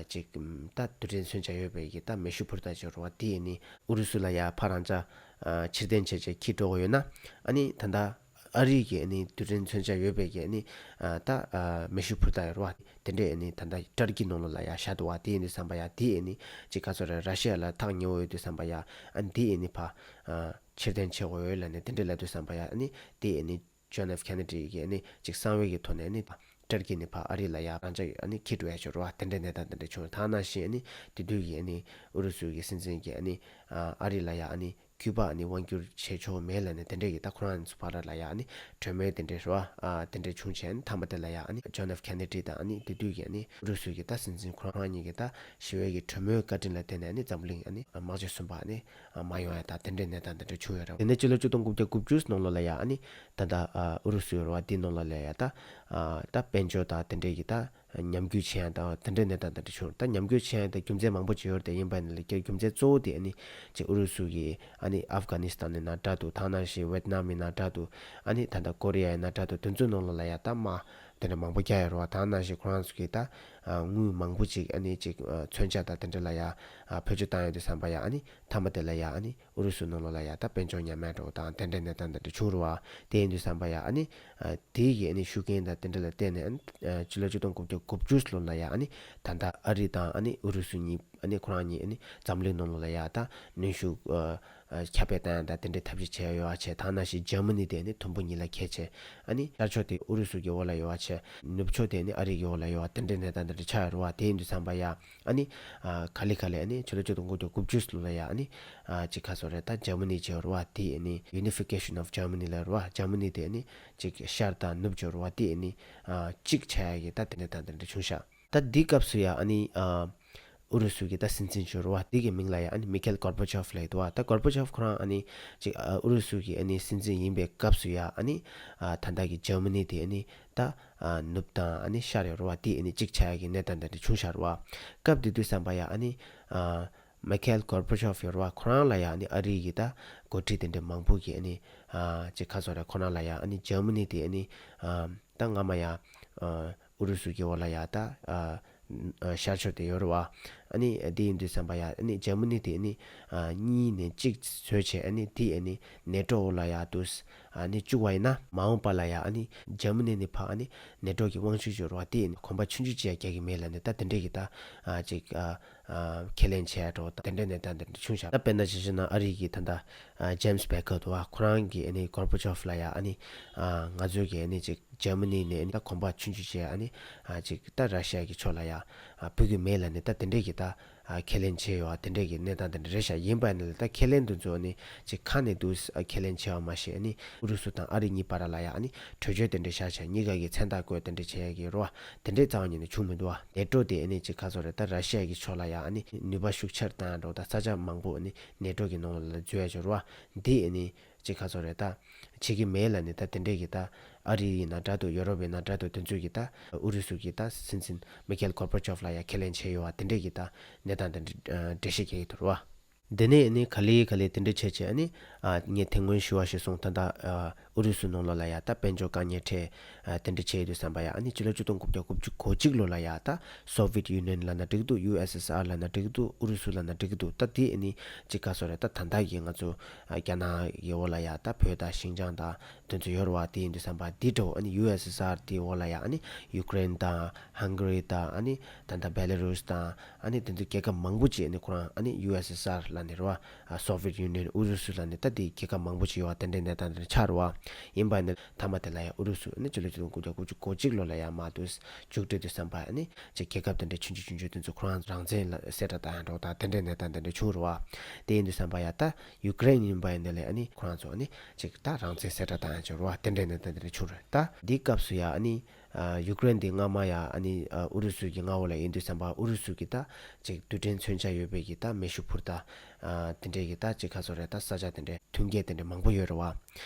ཅིག་ད་རྡུལ་ཕྲན་མཚོན་ཆ་ཡོད་པའི་གི་ད་མེ་ཤུགས་འཕུར་མདའ་ཅིག་ཡོད་རེད་བ། དེ་ཨ་ནི་ཨུ་རུ་སུ་ལ་ཡ་ཕར་རང་ཅག་ཕྱིར་འཐེན་བྱས་བྱས་འཁྱེར་འགྲོ་གི་ཡོད་ན་ཨ་ནི་ད་ལྟ་ཨ་རི་གི་ཨ་ནི་རྡུལ་ཕྲན་མཚོན་ཆ་ཡོད་པའི་གི་ཨ་ནི་ཨ་ད་ཨ་མེ་ཤུགས་འཕུར་མདའ་ཡོད་རེད་བ། དེ་འདྲས་ཨ་ནི་ད་ལྟ་ཏར་ཀི་ནང་ལོགས་ལ་ཡ་བཞག་འདུག་བ། དེ་ཡིན་དུས་ཙམ་པ་ཡ་དེ་ཨ་ནི་ཅིག་ག་ཚོད་རེད་ར་ཤི་ཡ་ལ་ཐག་ཉེ་བོ་ཡོད་དུས་ཙམ་པ་ཡ་ཨ་ནི་དེ་ཨ་ནི་ཕར་ཨ་ཕྱིར་འཐེན་བྱེད་དགོས་ཡོད་ལབ་ནས་དེ་འདྲས་ལབ་དུས་ཙམ་པ་ཡ་ཨ་ནི་དེ་ཨ་ནི་ཇོན་ཨེཕ་ཁེ་ནེ་ཌི་གིས་ཨ་ནི་ཅིག་གསང་བའི་གི་ཐོག་ནས་ཨ་ནི་ཏར་ཀི་ནས་ཕར་ཨ་རི་ལ་ཡ་རང་ཅག་ཨ་ནི་འཁྱེར་འགྲོ་ཡ་ཅིག་ཡོད་རེད་བ། དེ་འདྲས་གནས་སྟངས་དེ་འདྲས་བྱུང་། ད་ནང་བཞིན་ཨ་ནི་དེ་དུས་ཀྱི་ཨ་ནི་ཨུ་རུ་སུ་གི་སྲིད་འཛིན་གྱིས་ཨ་ནི་ཨ་ཨ་རི་ལ་ཡ་ཨ་ནི་ཁྱུ་པ་ཨ་ནི་དབང་བསྒྱུར་བྱེད་ཆོག་མེད་ལབ་ནས་དེ་འདྲས་ཀྱི་ད་ཁོ་རང་ཚོ་བར་ལ་ཡ་ཨ་ནི་གྲོས་མོལ་དེ་འདྲས་རེད་བ། ཨ་དེ་འདྲས་བྱུང་བྱས་ཨ་ནི་མཐའ་མ་དེ་ལ་ཡ་ཨ་ནི་ཇོན་ཨེཕ་ཁེ་ནེ་ཌི་དང་ཨ་ནི་དེ་དུས་ཀྱི་ཨ་ནི་ཨུ་རུ་སུ་གི་ད་སྲིད་འཛིན་ཁོ་རང་གཉིས་ཀྱི་ད་ཞི་བའི་གི་གྲོས་མོལ་བཀའ་དྲིན་ལ་བརྟེན་ནས་ཨ་ནི་འཛམ་གླིང་ཨ་ནི་དམག་སྤྱི་གསུམ་པ་ཨ་ནི་མ་ཡོང་ཡ་ད་དེ་འདྲས་གནས་སྟངས་དེ་འདྲས་བྱུང་ཡོད་རེད། དེ་ནས་ཕྱི་ལོ་ཆིག་སྟོང་དགུ་བརྒྱ་དགུ་བཅུ་ནང་ལོགས་ལ་ཡ་ཨ་ནི་ད་ལྟ་ཨ་ཨུ་རུ་སུ་ཡོད་རེད་བ། དེ་ནང་ལོགས་ལ་ཡ་ད་ཨ་ད་དཔལ་འབྱོར་དང་དེ་འདྲས་ཀྱི་ད་ཉམས་རྒུད་ཕྱིན་ཡ་དང་དེ་འདྲའི་གནས་སྟངས་དེ་འདྲ་བྱུང་རེད། ད་ཉམས་རྒུད་ཕྱིན་ཡ་དེ་རྒྱུ་མཚན་མང་པོ་ཅིག་ཡོད་རེད་དེ། ཡིན་པ་ཡིན་ན་ལས་རྒྱུ་མཚན་གཙོ་བོ་དེ་ཨ་ནི་ཅིག་ཨུ་རུ་སུ་གིས་ཨ་ནི་ཨབ་གྷ་ནི་སི་ཐན་ཡིན་ན་འདྲ་འདུག་ད་ནང་བཞིན་ཝེད་ནམ་ཡིན་ན་འདྲ་འདུག་ཨ་ནི་ད་ལྟ་ཀོ་རི་ཡ་ཡིན་ན་འདྲ་འདུག་དེ་ཚོའི་ནང་ལོགས་ལ་ཡ་ད་དམག་དེ་འདྲ་མང་པོ་རྒྱག་ཡོད་རེད་བ། ད་ནང་བཞིན་ཁོ་རང་ཚོ་གིས་ད་དངུལ་མང་པོ་ཅིག་ཨ་ནི་ཅིག་མཚོན་ཆ་དང་དེ་འདྲ་ལ་ཡ་བེད་སྤྱོད་བཏང་ཡོད་དུས་ཙམ་པ་ཡ་ཨ་ནི་མཐའ་མ་དེ་ལ་ཡ་ཨ་ནི་ཨུ་རུ་སུ་ནང་ལོགས་ལ་ཡ་ད་དཔལ་འབྱོར་ཉམས་དམས་འགྲོ་དང་དེ་འདྲའི་གནས་སྟངས་དེ་འདྲ་བྱུང་རེད་བ། དེ་ཡིན་དུས་ཙམ་པ་ཡ་ཨ་ནི་ཨ་དེ་གི་ཨ་ནི་ཤུགས་རྐྱེན་དང་དེ་འདྲ་ལ་བརྟེན་ནས་ཨ་ནི་ཨ་ཕྱི་ལོ་ཆིག་སྟོང་དགུ་བརྒྱ་དགུ་བཅུ་ལོ་ལ་ཡ་ཨ་ནི་ད་ལྟ་ཨ་རི་དང་ཨ་ནི་ཨུ་རུ་སུ་གཉིས་ཨ་ནི་ཁོ་རང་གཉིས་ཨ་ནི་འཛམ་གླིང་ནང་ལོགས་ལ་ཡ་ད་གནོན་ཤུགས་ཨ་ཨ་ཁྱབ་སྤེལ་བཏང་ཡ་དང་དེ་འདྲའི་ཐབས་ཤེས་བྱས་ཡོད་བ་བྱས། ད་ནང་བཞིན་འཇར་མ་ནི་དེ་ཨ་ནི་དུམ་བུ་གཉིས་ལ་གྱེས་བྱས་ཨ་ནི་ཤར་ཕྱོགས་དེ་ཨུ་རུ་སུ་གི་འོག་ལ་ཡོད་བ་བྱས། ནུབ་ཕྱོགས་དེ་ཨ་ནི་ཨ་རི་གི་འོག་ལ་ཡོད་བ། དེ་འདྲའི་གནས་སྟངས་ དེ་འདྲ་ཆགས་ཡོད་རེད་བ། དེ་ཡིན་དུས་ཙམ་པ་ཡ་ཨ་ནི་ཨ་ག་ལེ་ག་ལེ་ཨ་ནི་ཕྱི་ལོ་ཆིག་སྟོང་དགུ་བརྒྱ་དགུ་བཅུ་ལོ་ལ་ཡ་ཨ་ནི་ཨ་ཅིག་ག་ཟེར་རེད། ད་འཇར་མ་ནི་བྱས་ཡོད་རེད་བ། དེ་ཨ་ནི་Unification of Germany ལབ་རེད་བ། འཇར་མ་ནི་དེ་ཨ་ནི་ཅིག་ཤར་དང་ནུབ་བྱས་ཡོད་རེད་བ། དེ་ཨ་ནི་ཨ་གཅིག་ཆགས་ཡ་གི་ད་དེ་འདྲ་དང་དེ་འདྲ་བྱུང་ཤག་ད་འདི་སྐབས་སུ་ཡ་ཨ་ནི་ཨ་ཨུ་རུ་སུ་གི་ད་སྲིད་འཛིན་ཅིག་ཡོད་རེད་བ། དེ་གི་མིང་ལ་ཡ་ཨ་ནི་མི་ཁེལ་གོར་པ་ཆོབ་ལབ་ཡོད་རེད་བ། ད་གོར་པ་ཆོབ་ཁོ་རང་ཨ་ནི་ཅིག་ཨ་ཨུ་རུ་སུ་གི་ཨ་ནི་སྲིད་འཛིན་ཡིན་པའི་སྐབས་སུ་ཡ་ཨ་ནི་ཨ་ད་ལྟ་གི་འཇར་མ་ནི་དེ་ཨ་ནི་ད་ཨ་ནུབ་དང་ཨ་ནི་ཤར་ཡོད་རེད་བ། དེ་ཨ་ནི་གཅིག་ཆགས་ཡ་གི་གནས་སྟངས་དེ་འདྲ་བྱུང་ཤག་རེད་བ། སྐབས་དེ་དུས་ཙམ་པ་ཡ་ཨ་ནི་ཨ་མི་ཁེལ་གོར་པ་ཆོབ་ཡོད་རེད་བ། ཁོ་རང་ལ་ཡ་ཨ་ནི་ཨ་རི་གི་ད་འགོ་ཁྲིད་དེ་འདྲ་མང་པོ་གི་ཨ་ནི་ཨ་ཅིག་ག་ཟེར་རེད། ཁོ་རང་ལ་ཡ་ཨ་ནི་འཇར་མ་ནི་དེ་ཨ་ནི་ཨ་ད་སྔ་མ་ཡ་ཨ་ཨུ་རུ་སུ་གི་འོག་ལ་ཡ་ད་ཨ་ཨ་ཤར་ཕྱོགས་དེ་ཡོད་རེད་བ། ཨ་ནི་དེ་ཡིན་དུས་ཙམ་པ་ཡ་ཨ་ནི་འཇར་མ་ནི་དེ་ཨ་ནི་ཨ་གཉིས་ནས་གཅིག་བཟོས་བྱས་ཨ་ནི་དེ་ཨ་ནི་ནེ་ཊོ་འོག་ལ་ཡ་དུས་ཨ་ནི་བཅུག་པ་ཡིན་ན། མ་འོངས་པ་ལ་ཡ་ཨ་ནི་འཇར་མ་ནི་ནི་ཕར་ཨ་ནི་ནེ་ཊོ་གི་དབང་ཤུགས་ཡོད་རེད་བ། དེ་ཨ་ནི་གོམ་པ་ཆུང་ཆུང་ཅིག་ཡ་རྒྱག་གི་མེད་ལབ་ནས་ད་དེ་འདྲས་ཀྱི་ད་ཨ་ཅིག་ཨ་ཨ་ཁས་ལེན་བྱས་འགྲོ། ད་དེ་འདྲའི་གནས་སྟངས་དེ་འདྲ་བྱུང་ཤག་ད་དཔེར་ན་ཆ་བཞག་ན་ཨ་རི་གི་ད་ལྟ་ཨ་ཇེམ་སི་བེ་ཀར་འདུག་བ། ཁོ་རང་གིས་ཨ་ནི་གོར་པ་ཆོབ་ལ་ཡ་ཨ་ནི་ཨ་ང་ཚོའི་གི་ཨ་ནི་ཅིག་འཇར་མ་ནི་ནས་ཨ་ནི་ད་གོམ་པ་ཆུང་ཆུང་བྱས་ཨ་ནི་ཨ་ཅིག་ད་ར་ཤི་ཡ་གི་ཕྱོགས་ལ་ཡ་ཨ་ཕུད་ཀྱི་མེད་ལབ་ནས་ད་དེ་འདྲས་ཀྱི་ད་ཨ་ཁས་ལེན་བྱས་ཡོད་བ། དེ་འདྲས་ཀྱི་གནས་སྟངས་དེ་འདྲ་རེད་ཤག་ཡིན་པ་ནི་ལ་ད་ཁས་ལེན་དེ་ཚོ་ཨ་ནི་ཅིག་ཁ་ནས་འདུག་ཨ་ཁས་ལེན་བྱས་པ་མ་ཤེས། ཨ་ནི་ཨུ་རུ་སུ་དང་ཨ་རི་གཉིས་བར་ལ་ཡ་ཨ་ནི་གྲོས་ཆོད་དེ་འདྲ་བཞག་བྱས་གཉིས་ཀ་གི་མཚན་རྟགས་བཀོད་དེ་འདྲ་བྱས་ཡ་གི་རེད་བ། དེ་འདྲས་རྩ་བ་ཉིད་ནས་བྱུང་མི་འདུག་བ། ནེ་ཊོ་དེ་ཨ་ནི་ཅིག་ག་ཟེར་རེད། ད་ར་ཤི་ཡ་གི་ཕྱོགས་ལ་ཡ་ཨ་ནི་ནུས་པ་ཤུགས་ཆེར་བཏང་འགྲོ། ད་ས་ཆ་མང་པོ་ཨ་ནི་ནེ་ཊོ་གི་ནང་ལ་འཛུལ་ཡ་ཅིག་རེད་བ། འདི་ཨ་ནི་ཅིག་ག་ཟེར་རེད། ད་བྱེད་ཀྱི་མེད་ལབ་ནས་ད་དེ་འདྲས་ཀྱི་ད་ཨ་རི་ཡིན་ན་འདྲ་འདུག་ཡོ་རོབ་ཡིན་ན་འདྲ་འདུག་དེ་ཚོས་ཀྱི་ད་ཨུ་རུ་སུ་གི་ད་སྲིད་འཛིན་མི་ཁེལ་གོར་པ་ཆོབ་ལ་ཡ་ཁས་ལེན་བྱས་ཡོད་བ། དེ་འདྲས་ཀྱི་ད་གནས་སྟངས་དེ་འདྲ་འགྲེལ་བཤད་བྱེད་ཀྱི་འདུག་རེད་བ། དེ་ནས་ཨ་ནི་ག་ལེ་ག་ལེ་དེ་འདྲ་བྱས་བྱས་ཨ་ནི་ཨ་ངས་དེ་སྔོན་ཞུ་བ་ཞིག་སོང་། ད་ལྟ་ཨ་ཨུ་རུ་སུ་ནང་ལོགས་ལ་ཡ་ད་དཔལ་འབྱོར་དཀའ་ངལ་འཕྲད་ཨ་དེ་འདྲ་བྱས་ཡོད་དུས་ཙམ་པ་ཡ་ཨ་ནི་ཕྱི་ལོ་ཆིག་སྟོང་དགུ་བརྒྱ་དགུ་བཅུ་གོ་གཅིག་ལོ་ལ་ཡ་ད་སོ་ཝི་ཡེ་ཊི་ཡུ་ནི་ཡན་ལབ་ན་འགྲིག་འདུག་ཡུ་ཨེས་ཨེས་ཨར་ལབ་ན་འགྲིག་འདུག་ཨུ་རུ་སུ་ལབ་ན་འགྲིག་འདུག་ད་དེ་ཨ་ནི་ཅིག་ག་ཟེར་རེད། ད་ད་ལྟ་གི་ང་ཚོ་ཨ་རྒྱ་ནག་གི་འོག་ལ་ཡ་ད་བོད་དང་ཤིན་ཅང་དང་དེ་ཚོ་ཡོད་རེད་བ། དེ་ཡིན་དུས་ཙམ་པ་འདི་འདྲ་བོ་ཨ་ནི་ཡུ་ཨེས་ཨེས་ཨར་དེའི་འོག་ལ་ཡ་ཨ་ནི་ཡུ་ཀེ་རེན་དང་ཧང་ག་རི་དང་ཨ་ནི་ད་ལྟ་བེ་ལ་རུས་དང་ཨ་ནི་དེ་ཚོ་རྒྱལ་ཁབ་མང་པོ་ཅིག་ཨ་ནི་ཁོ་རང་ཨ་ནི་ཡུ་ཨེས་ཨེས་ཨར་ལབ་ནས་རེད་བ། ཨ་སོ་ཝི་ཡེ་ཊི་ཡུ་ནི་ཡན་ཨུ་རུ་སུ་ལབ་ནས་ད་དེ་རྒྱལ་ཁབ་མང་པོ་ཅིག་ཡོད་བ། དེ་འདྲའི་གནས་སྟངས་དེ་འདྲ་ཆགས་རེད་བ། ཡིན་པ་ནི་མཐའ་མ་དེ་ལ་ཡ་ཨུ་རུ་སུ་ཨ་ནི་ཕྱི་ལོ་ཆིག་སྟོང་དགུ་བརྒྱ་དགུ་བཅུ་གོ་གཅིག་ལོ་ལ་ཡ་མར་དུ་མཇུག་སྒྲིལ་དུས་ཙམ་པ་ཨ་ནི་ཅིག་རྒྱལ་ཁབ་དེ་འདྲ་ཆུང་ཆུང་ཆུང་ཆུང་དེ་ཚོ་ཁོ་རང་རང་བཙན་ལ་གསལ་བསྒྲགས་བཏང་ཡ་འདྲ་བོ་དང་དེ་འདྲའི་གནས་སྟངས་དེ་འདྲ་བྱུང་རེད་བ། དེ་ཡིན་དུས་ཙམ་པ་ཡ་ད་ཡུ་ཀེ་རེན་ཡིན་པ་ཡིན་ནའི་ལས་ཨ་ནི་ཁོ་རང་ཚོ་ཨ་ནི་ཅིག་ད་རང་བཙན་གསལ་བསྒྲགས་བཏང་ཡ་ཅིག་རེད་བ། དེ་འདྲའི་གནས་སྟངས་དེ་འདྲ་བྱུང་རེད། ད་འདི་སྐབས་སུ་ཡ་ཨ་ནི་ཨ་ཡུ་ཀེ་རེན་འདི་སྔ་མ་ཡ་ཨ་ནི་ཨ་ཨུ་རུ་སུ་གི་མངའ་འོག་ལ་ཡིན་དུས་ཙམ་པ་ཨུ་རུ་སུ་གི་ད་ཅིག་རྡུལ་ཕྲན་མཚོན་ཆ་ཡོད་པའི་གི་ད་མེ་ཤུགས་འཕུར་མདའ་ཨ་དེ་འདྲའི་གི་ད་ཅིག་ག་ཟེར་རེད། ད་ས་ཆ་དེ་འདྲའི་མཐུན་རྐྱེན་དེ་འདྲ་མང་པོ་ཡོད་རེད་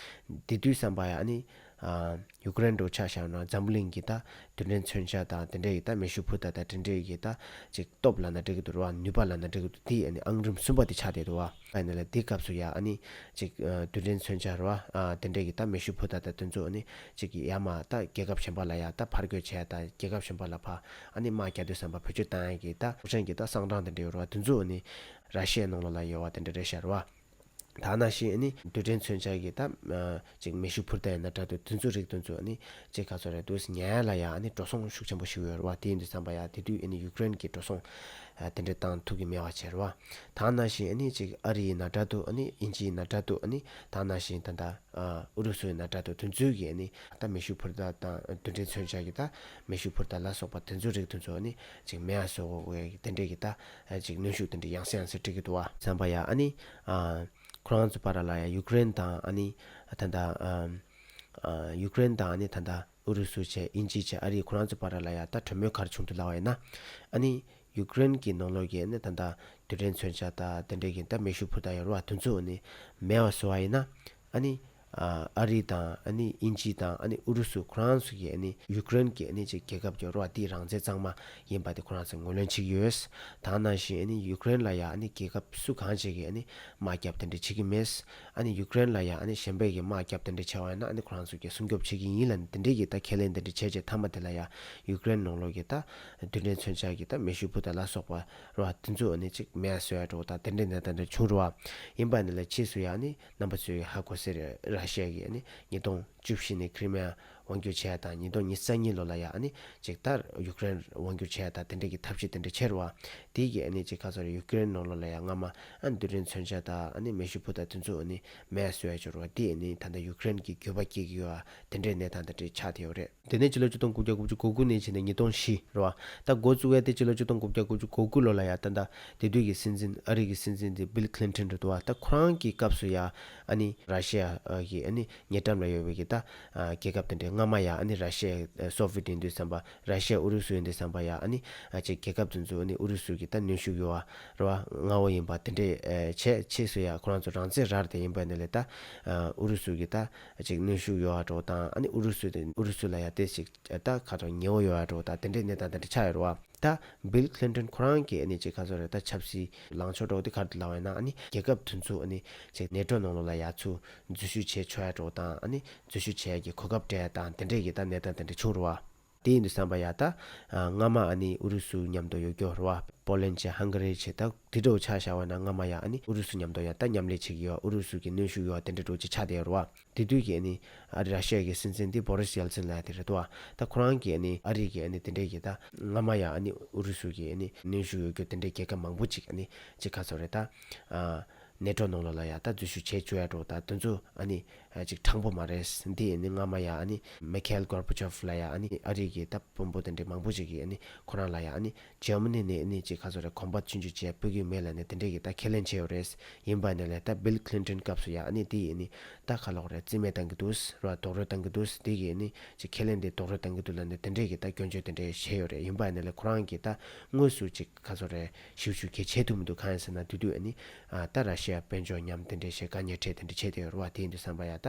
བ། དེ་དུས་ཙམ་པ་ཡ་ཨ་ནི་ཨ་ཡུ་ཀེ་རེན་འདྲ་བོ་ཆ་བཞག་ན་འཛམ་བུ་གླིང་གི་ད་རྡུལ་ཕྲན་མཚོན་ཆ་དང་དེ་འདྲའི་གི་ད་མེ་ཤུགས་འཕུར་མདའ་དང་དེ་འདྲའི་གི་ད་ཅིག་སྟོབས་ལབ་ན་འགྲིག་གི་འདུག་རེད་བ། ནུས་པ་ལབ་ན་འགྲིག་གི་འདུག་དེ་ཨ་ནི་ཨང་རིམ་གསུམ་པ་དེ་ཆགས་བསྡད་འདུག་བ། ཨ་ནི་ལ་དེ་སྐབས་སུ་ཡ་ཨ་ནི་ཅིག་ཨ་རྡུལ་ཕྲན་མཚོན་ཆ་རེད་བ། ཨ་དེ་འདྲའི་གི་ད་མེ་ཤུགས་འཕུར་མདའ་དང་དེ་ཚོ་ཨ་ནི་ཅིག་ཡར་མར་ད་རྒྱལ་ཁབ་གཞན་པ་ལ་ཡ་ད་ཕར་སྐྱོད་བྱས་ད་རྒྱལ་ཁབ་གཞན་པ་ལ་ཕར་ཨ་ནི་དམག་རྒྱག་དུས་ཙམ་པ་བེད་སྤྱོད་བཏང་ཡ་གི་ད་ཕུགས་ཆེན་གྱི་ད་གསང་གྲངས་དེ་འདྲ་ཡོད་རེད་བ། དེ་ཚོ་ཨ་ནི་ར་ཤི་ཡའི་ནང་ལོགས་ལ་ཡོད་བ་དེ་འདྲ་རེད་ཤག་རེད་བ། ད་ནང་བཞིན་ཨ་ནི་རྡུལ་ཕྲན་མཚོན་ཆ་གི་ད་ཨ་ཅིག་མེ་ཤུགས་འཕུར་མདའ་ཡིན་ན་འདྲ་འདུག་དེ་ཚོ་རིགས་དེ་ཚོ་ཨ་ནི་ཅིག་ག་ཚོད་རེད་འདུག་ཉར་ཡ་ལ་ཡ་ཨ་ནི་འགྲོ་སོང་ཤུགས་ཆེན་པོ་ཞིག་ཡོད་རེད་བ། དེ་ཡིན་དུས་ཙམ་པ་ཡ་དེ་དུས་ཨ་ནི་ཡུ་ཀེ་རེན་གྱི་འགྲོ་སོང་ཨ་དེ་འདྲ་བཏང་ཐུབ་ཀྱི་མེད་པ་བྱས་རེད་བ། ད་ནང་བཞིན་ཨ་ནི་ཅིག་ཨ་རི་ཡིན་ན་འདྲ་འདུག་ཨ་ནི་དབྱིན་ཇི་ཡིན་ན་འདྲ་འདུག་ཨ་ནི་ད་ནང་བཞིན་ད་ལྟ་ཨ་ཨུ་རུ་སུ་ཡིན་ན་འདྲ་འདུག་དེ་ཚོའི་གི་ཨ་ནི་ད་མེ་ཤུགས་འཕུར་མདའ་དང་རྡུལ་ཕྲན་མཚོན་ཆ་གི་ད་མེ་ཤུགས་འཕུར་མདའ་ལ་སོགས་པ་དེ་ཚོའི་རིགས་དེ་ཚོ་ཨ་ནི་ཅིག་མེད་པ་བཟོ་དགོས་དེ་འདྲའི་གི་ད་ཅིག་གནོན་ཤུགས་དེ་འདྲ་ཡང་སེ་ཡང་སེ་སྤྲད་ཀྱི་འདུག་བ། བསམ་པ་ཡ་ཨ་ནི་ཨ་ཁོ་རང་ཚོ་བར་ལ་ཡ་ཡུ་ཀེ་རེན་དང་ཨ་ནི་ད་ལྟ་ཨ་ཨ་ཡུ་ཀེ་རེན་དང་ཨ་ནི་ད་ལྟ་ཨུ་རུ་སུ་བྱས་དབྱིན་ཇི་བྱས་ཨ་རི་ཁོ་རང་ཚོ་བར་ལ་ཡ་ད་གྲོས་མོལ་ག་རེ་བྱུང་འདུག་ལབ་པ་ཡིན་ན། ཨ་ནི་ཡུ་ཀེ་རེན་གྱི་ནང་ལོགས་ཀྱི་ཨ་ནི་ད་ལྟ་རྡུལ་ཕྲན་མཚོན་ཆ་དང་དེ་འདྲའི་གི་ད་མེ་ཤུགས་འཕུར་མདའ་ཡོད་རེད་བ། དེ་ཚོ་ཨ་ནི་མེད་པ་བཟོ་བ་ཡིན་ན། ཨ་ནི་ཨ་ཨ་རི་དང་ཨ་ནི་དབྱིན་ཇི་དང་ཨ་ནི་ཨུ་རུ་སུ་ཁོ་རང་ཚོ་གིས་ཨ་ནི་ཡུ་ཀེ་རེན་གྱི་ཨ་ནི་ཅིག་རྒྱལ་ཁབ་ཀྱི་རོ་དེའི་རང་བཙན་གཙང་མ་ཡིན་པ་དེ་ཁོ་རང་ཚོས་ངོས་ལེན་བྱེད་ཀྱི་ཡོད། ད་ནང་བཞིན་ཨ་ནི་ཡུ་ཀེ་རེན་ལ་ཡ་ཨ་ནི་རྒྱལ་ཁབ་སུ་གང་ཅིག་གིས་ཨ་ནི་དམག་རྒྱབ་དེ་འདྲ་བྱེད་ཀྱི་མེད། ཨ་ནི་ཡུ་ཀེ་རེན་ལ་ཡ་ཨ་ནི་གཞན་པས་ཀྱི་དམག་རྒྱབ་དེ་འདྲ་བྱས་པ་ཡིན་ན་ཨ་ནི་ཁོ་རང་ཚོ་གིས་སྲུང་སྐྱོབ་བྱེད་ཀྱི་ཡིན་ལབ་ནས་དེ་འདྲའི་གི་ད་ཁས་ལེན་དེ་འདྲ་བྱས་རྗེས་མཐའ་མ་དེ་ལ་ཡ་ཡུ་ཀེ་རེན་ནང་ལོགས་ཀྱི་ད་རྡུལ་ཕྲན་མཚོན་ཆ་གི་ད་མེ་ཤུགས་འཕུར་མདའ་ལ་སོགས་པ་རོ་དེ་ཚོ་ཨ་ནི་ཅིག་མེད་པ་བཟོ་ཡ་འདྲ་བོ་ད་དེ་འདྲའི་གནས་སྟངས་འདྲ་བྱུང་རེད་བ། ཡིན་པ་ནི་ལ་ཕྱིས་སུ་ཡ་ཨ་ནི་རྣམ་པ་ཚོས་ཧ་གོ་སྲིད་རེད། ར་ཤི་ཡ་གིས་ཨ་ནི་ཉིས་སྟོང་ བཅུ་བཞི་ནས་ཁི་རི་མི་ཡ་དབང་བསྒྱུར་བྱས་ཡ་དང་། ཉིས་སྟོང་ཉི་ཤུ་རྩ་གཉིས་ལོ་ལ་ཡ་ཨ་ནི་ཅིག་ད་ཡུ་ཀེ་རེན་དབང་བསྒྱུར་བྱས་ཡ་དང་། དེ་འདྲས་ཀྱི་ཐབས་ཤེས་དེ་འདྲས་བྱས་རེད་བ། དེ་གི་ཨ་ནི་ཅིག་ག་ཚོད་རེད། ཡུ་ཀེ་རེན་ནང་ལོགས་ལ་ཡ་སྔ་མ་ཨ་ནི་རྡུལ་ཕྲན་མཚོན་ཆ་དང་ཨ་ནི་མེ་ཤུགས་འཕུར་མདའ་དེ་ཚོ་ཨ་ནི་མེད་བཟོས་ཡ་ཅིག་རེད་བ། དེ་ཨ་ནི་ད་ལྟ་ཡུ་ཀེ་རེན་གྱི་འགྱོད་པ་སྐྱེ་གི་ཡོད་བ། དེ་འདྲས་གནས་སྟངས་དེ་འདྲས་ཆགས་བསྡད་ཡོད་རེད། དེ་ནས་ཕྱི་ལོ་ཆིག་སྟོང་དགུ་བརྒྱ་དགུ་བཅུ་གོ་དགུ་ནས་བྱས་ནས་ཉིས་སྟོང་བཞི་རེད་བ། ད་འགོ་བཙུགས་ཡ་དེ་ཕྱི་ལོ་ཆིག་སྟོང་དགུ་བརྒྱ་དགུ་བཅུ་གོ་དགུ་ལོ་ལ་ཡ། ད་ལྟ་དེ་དུས་ཀྱི་སྲིད་འཛིན་ཨ་རི་གི་སྲིད་འཛིན་དེ་བྷིལ་ཁི་ལིན་ཊོན་རེད་འདུག་བ། ད་ཁོ་རང་གི་སྐབས་སུ་ཡ་ཨ་ནི་ར་ཤི་ཡ་གི་ཨ་ནི་ཉེ་འགྲམ་ལ་ཡོད་པའི་གི་ད་རྒྱལ་ཁབ་དེ་འདྲས། སྔ་མ་ཡ་ཨ་ནི་ར་ཤི་ཡ་སོ་ཝི་ཡེཊ་ཡིན་དུས་ཙམ་པ། ར་ཤི་ཡ་ཨུ་རུ་སུ་ཡིན་དུས་ཙམ་པ་ཡ་ཨ་ནི་ཅིག་རྒྱལ་ཁབ་དེ་ཚོ་ཨ་ནི་ཨུ་རུ་སུ་གི་ད་གནོན་ཤུགས་ཡོད་བ་རེད་བ། མངའ་འོག་ཡིན་པ་དེ་འདྲས་བྱས། ཕྱིས་སུ་ཡ་ཁོ་རང་ཚོ་རང་བཙན་རག་དེ་ཡིན་པ་ནི་ལས་ད་ཨུ་རུ་སུ་གི་ད་ཅིག་གནོན་ཤུགས་ཡོད་བ་འདྲ་བོ་དང་། ཨ་ནི་ཨུ་རུ་སུ་དེ་ཨུ་རུ་སུ་ལ་ཡ་དེ་ཅིག་ད་ཁ་ཐོར་ཉེ་བོ་ཡོད་བ་འདྲ་བོ་དང་། དེ་འདྲས་གནས་སྟངས་དེ་འདྲས་ཆགས་ཡོད་རེད་བ། ད་བྷིལ་ཁི་ལིན་ཊོན་ཁོ་རང་གིས་ཨ་ནི་ཅིག་ག་ཚོད་རེད། ད་ཆབ་སྲིད་ལངས་ཕྱོགས་འདྲ་བོ་དེ་ག་རེ་ལབ་པ་ཡིན་ན། ཨ་ནི་རྒྱལ་ཁབ་དེ་ཚོ་ཨ་ནི་ཅིག་ནེ་ཊོ་ནང་ལོགས་ལ་ཡ་ཚུར་འཛུལ་ཞུགས་བྱེད་ཆོག་ཡ་འདྲ་བོ་དང་། ཨ་ནི་འཛུལ་ཞུགས་བྱེད་ཡ་གི་གོ་སྐབས་སྤྲད་ཡ་དང་། དེ་འདྲས་ཀྱི་ད་གནས་སྟངས་དེ་འདྲས་བྱུང་རེད་བ། དེ་ཡིན་དུས་ཙམ་པ་ཡ་ད་སྔ་མ་ཨ་ནི་ཨུ་རུ་སུ་མཉམ་དུ་ཡོད་རྒྱུ་རེད་བ། པོ་ལན་བྱས། ཧང་ག་རི་བྱས། ད་དེ་འདྲ་བོ་ཆ་བཞག་པ་ན་སྔ་མ་ཡ་ཨ་ནི་ཨུ་རུ་སུ་མཉམ་དུ་ཡ་ད་མཉམ་ལས་བྱེད་ཀྱི་ཡོད། ཨུ་རུ་སུ་གི་གནོན་ཤུགས་ཡོད་བ་དེ་འདྲས་འདྲ་བོ་ཅིག་ཆགས་བསྡད་ཡོད་རེད་བ། དེ་དུས་ཀྱི་ཨ་ནི་ཨ་རི་ར་ཤི་ཡ་གི་སྲིད་འཛིན་དེ་བོ་རིས་ཡེལ་ཚིན་ལབ་ཡ་དེ་རེད་འདུག་བ། ད་ཁོ་རང་གིས་ཨ་ནི་ཨ་རི་གི་ཨ་ནི་དེ་འདྲས་ཀྱི་ད་སྔ་མ་ཡ་ཨ་ནི་ཨུ་རུ་སུ་གི་ཨ་ནི་གནོན་ཤུགས་ཡོད་རྒྱུ་དེ་འདྲས་རྒྱལ་ཁབ་མང་པོ་ཅིག་ཨ་ནི་ཅིག་ག་ཚོད་རེད། ད་ནེ་ཊོ་ནང་ལོགས་ལ་ཡ་ད་འཛུལ་ཞུགས་བྱེད་བཅུག་ཡ་འདྲ་བོ་དང་། དེ་ཚོ་ཨ་ནི་ཅིག་དྲང་པོ་མ་རེད། འདི་ཨ་ནི་སྔ་མ་ཡ་ཨ་ནི་མི་ཁེལ་གོར་བྷ་ཆོབ་ལབ་ཡ་ཨ་ནི་ཨ་རི་གི་ད་དཔོན་པོ་དེ་འདྲས་མང་པོ་ཅིག་གིས་ཨ་ནི་ཁོ་རང་ལ་ཡ་ཨ་ནི་འཇར་མ་ནི་ནས་ཨ་ནི་ཅིག་ག་ཚོད་རེད། གོམ་པ་ཆུང་ཆུང་བྱས་ཕུད་ཀྱི་མེད་ལབ་ནས་དེ་འདྲས་ཀྱི་ད་ཁས་ལེན་བྱས་ཡོད་རེད། ཡིན་པ་ནི་ལས་ད་བྷིལ་ཁི་ལིན་ཊོན་སྐབས་སུ་ཡ་ཨ་ནི་དེ་ཡིས་ཨ་ནི་ད་ག་ལབ་དགོས་རེད། རྩིས་མེད་བཏང་གི་འདུག་ར། རྡོག་རོལ་བཏང་གི་འདུག། དེ་གིས་ཨ་ནི་ཅིག་ཁས་ལེན་དེ་རྡོག་རོལ་བཏང་གི་འདུག་ལབ་ནས་དེ་འདྲས་ཀྱི་ད་སྐྱོན་བརྗོད་དེ་འདྲས་བྱས་ཡོད་རེད། ཡིན་པ་ནི་ལས་ཁོ་རང་གིས་ད་དངོས་སུ་ཅིག་ག་ཚོད་རེད། ཞིབ་ཞིབ་གི་བྱེད་ཐུབ་མི་འདུག། གང་ཡིན་ཟེར་ན་དེ་དུས་ཨ་ནི་ད་ར་ཤི་ཡ་དཔལ་འབྱོར་ཉམས་དེ་འདྲས་བྱས། དཀའ་ངལ་འཕྲད་དེ་འདྲས་བྱས་བསྡད་ཡོད་རེད་བ། དེ་ཡིན་དུས་ཙམ་པ་ཡ་ད་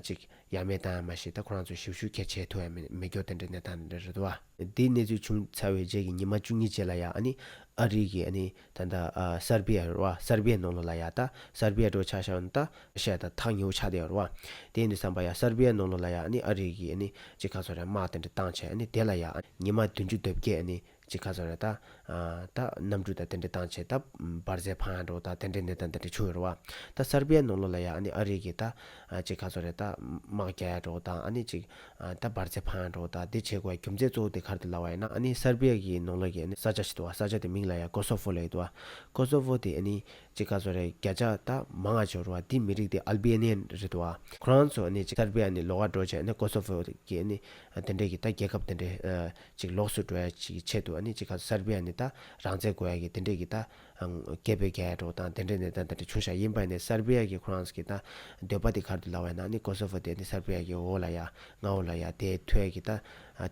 ཅིག་ཡ་མེད་བཏང་ཡ་མ་གཞི་ད་ཁོ་རང་ཚོ་ཞིབ་ཞིབ་གི་བྱེད་ཐུབ་ཡ་མེད་མེད་རྒྱུ་དེ་འདྲས་གནས་སྟངས་དེ་འདྲས་རེད་འདུག་བ། དེའི་གནས་ཚུལ་བྱུང་ཚར་བའི་རྗེས་ཀྱི་ཉི་མ་བཅུ་གཉིས་རྗེས་ལ་ཡ་ཨ་ནི་ཨ་རི་གི་ཨ་ནི་ད་ལྟ་ཨ་སར་བི་ཡ་རེད་བ། སར་བི་ཡ་ནང་ལོགས་ལ་ཡ་ད་སར་བི་ཡ་འདྲ་བོ་ཆ་བཞག་ན་ད་ར་ཤི་ཡ་དང་ཐག་ཉེ་བོ་ཆགས་བསྡད་ཡོད་རེད་བ། དེ་ཡིན་དུས་ཙམ་པ་ཡ་སར་བི་ཡ་ནང་ལོགས་ལ་ཡ་ཨ་ནི་ཨ་རི་གི་ཨ་ནི་ཅིག་ག་ཚོད་རེད། དམག་དེ་འདྲས་བཏང་བྱས། ཨ་ནི་དེ་ལ་ཡ་ཉི་མ་བདུན་ཅུ་དོན་བརྒྱད་ཨ་ནི་ཅིག་ག་ཚོད་རེད། ད་ཨ་ད་གནམ་གྲུ་དང་དེ་འདྲས་བཏང་བྱས། ད་འབར་རྫས་འཕངས་ཡ་འདྲ་བོ་དང་དེ་འདྲས་གནས་སྟངས་དེ་འདྲས་བྱུང་ཡོད་རེད་བ། ད་སར་བི་ཡ་ནང་ལོགས་ལ་ཡ་ཨ་ནི་ཨ་རི་གི་ད་ཨ་ཅིག་ག་ཚོད་རེད། ད་དམག་རྒྱག་ཡ་འདྲ་བོ་དང་། ཨ་ནི་ཅིག་ཨ་ད་འབར་རྫས་འཕངས་ཡ་འདྲ་བོ་དང་། དེ་བྱེད་དགོས་པའི་རྒྱུ་མཚན་གཙོ་བོ་དེ་ག་རེ་རེད་ལབ་པ་ཡིན་ན། ཨ་ནི་སར་བི་ཡ་གི་ནང་ལོགས་ཀྱི་ཨ་ནི་ས་ཆ་ཞིག་འདུག་བ། ས་ཆ་དེ་མིང་ལ་ཡ་ཀོ་སོ་ཕོ་ལབ་ཡོད་འདུག་བ། ཀོ་སོ་ཕོ་དེ་ཨ་ནི་ཅིག་ག་ཚོད་རེད། བརྒྱ་ཆ་ད་མང་ང་ཅིག་ཡོད་རེད་བ། དེའི་མི་རིགས་དེ་ཨལ་བེ་ནི་ཡན་རེད་འདུག་བ། ཁོ་རང་ཚོ་ཨ་ནི་ཅིག་སར་བི་ཡ་ནས་ལོགས་ཀ་འགྲོ་བྱས། ཨ་ནི་ཀོ་སོ་ཕོ་གི་ཨ་ནི་དེ་འདྲས་ཀྱི་ད་རྒྱལ་ཁབ་དེ་འདྲས་ཅིག་ལོགས་སུ་འགྲོ་ཡ་ཅིག་གི་ཆེད་དུ། ཨ་ནི་ཅིག་ག་ཚོད་སར་བི་ཡ་ནས་ད་རང་བཙན་དགོས་ཡ་གི་དེ་འདྲས་ཀྱི་ད་སྐད་འབོད་རྒྱག་ཡ་འདྲ་བོ་དང་དེ་འདྲས་གནས་སྟངས་དེ་འདྲས་བྱུང་ཤག། ཡིན་པ་ནི་སར་བི་ཡ་གི་ཁོ་རང་ཚོ་གི་ད་འདོད་པ་དེ་ག་རེ་འདུག་ལབ་པ་ཡིན་ན། ཨ་ནི་ཀོ་སོ་ཕོ་དེ་ཨ་ནི་སར་བི་ཡ་གི་འོག་ལ་ཡ་མངའ་འོག་ལ་ཡ་བསྡད་ཐུབ་ཡ་གི་ད་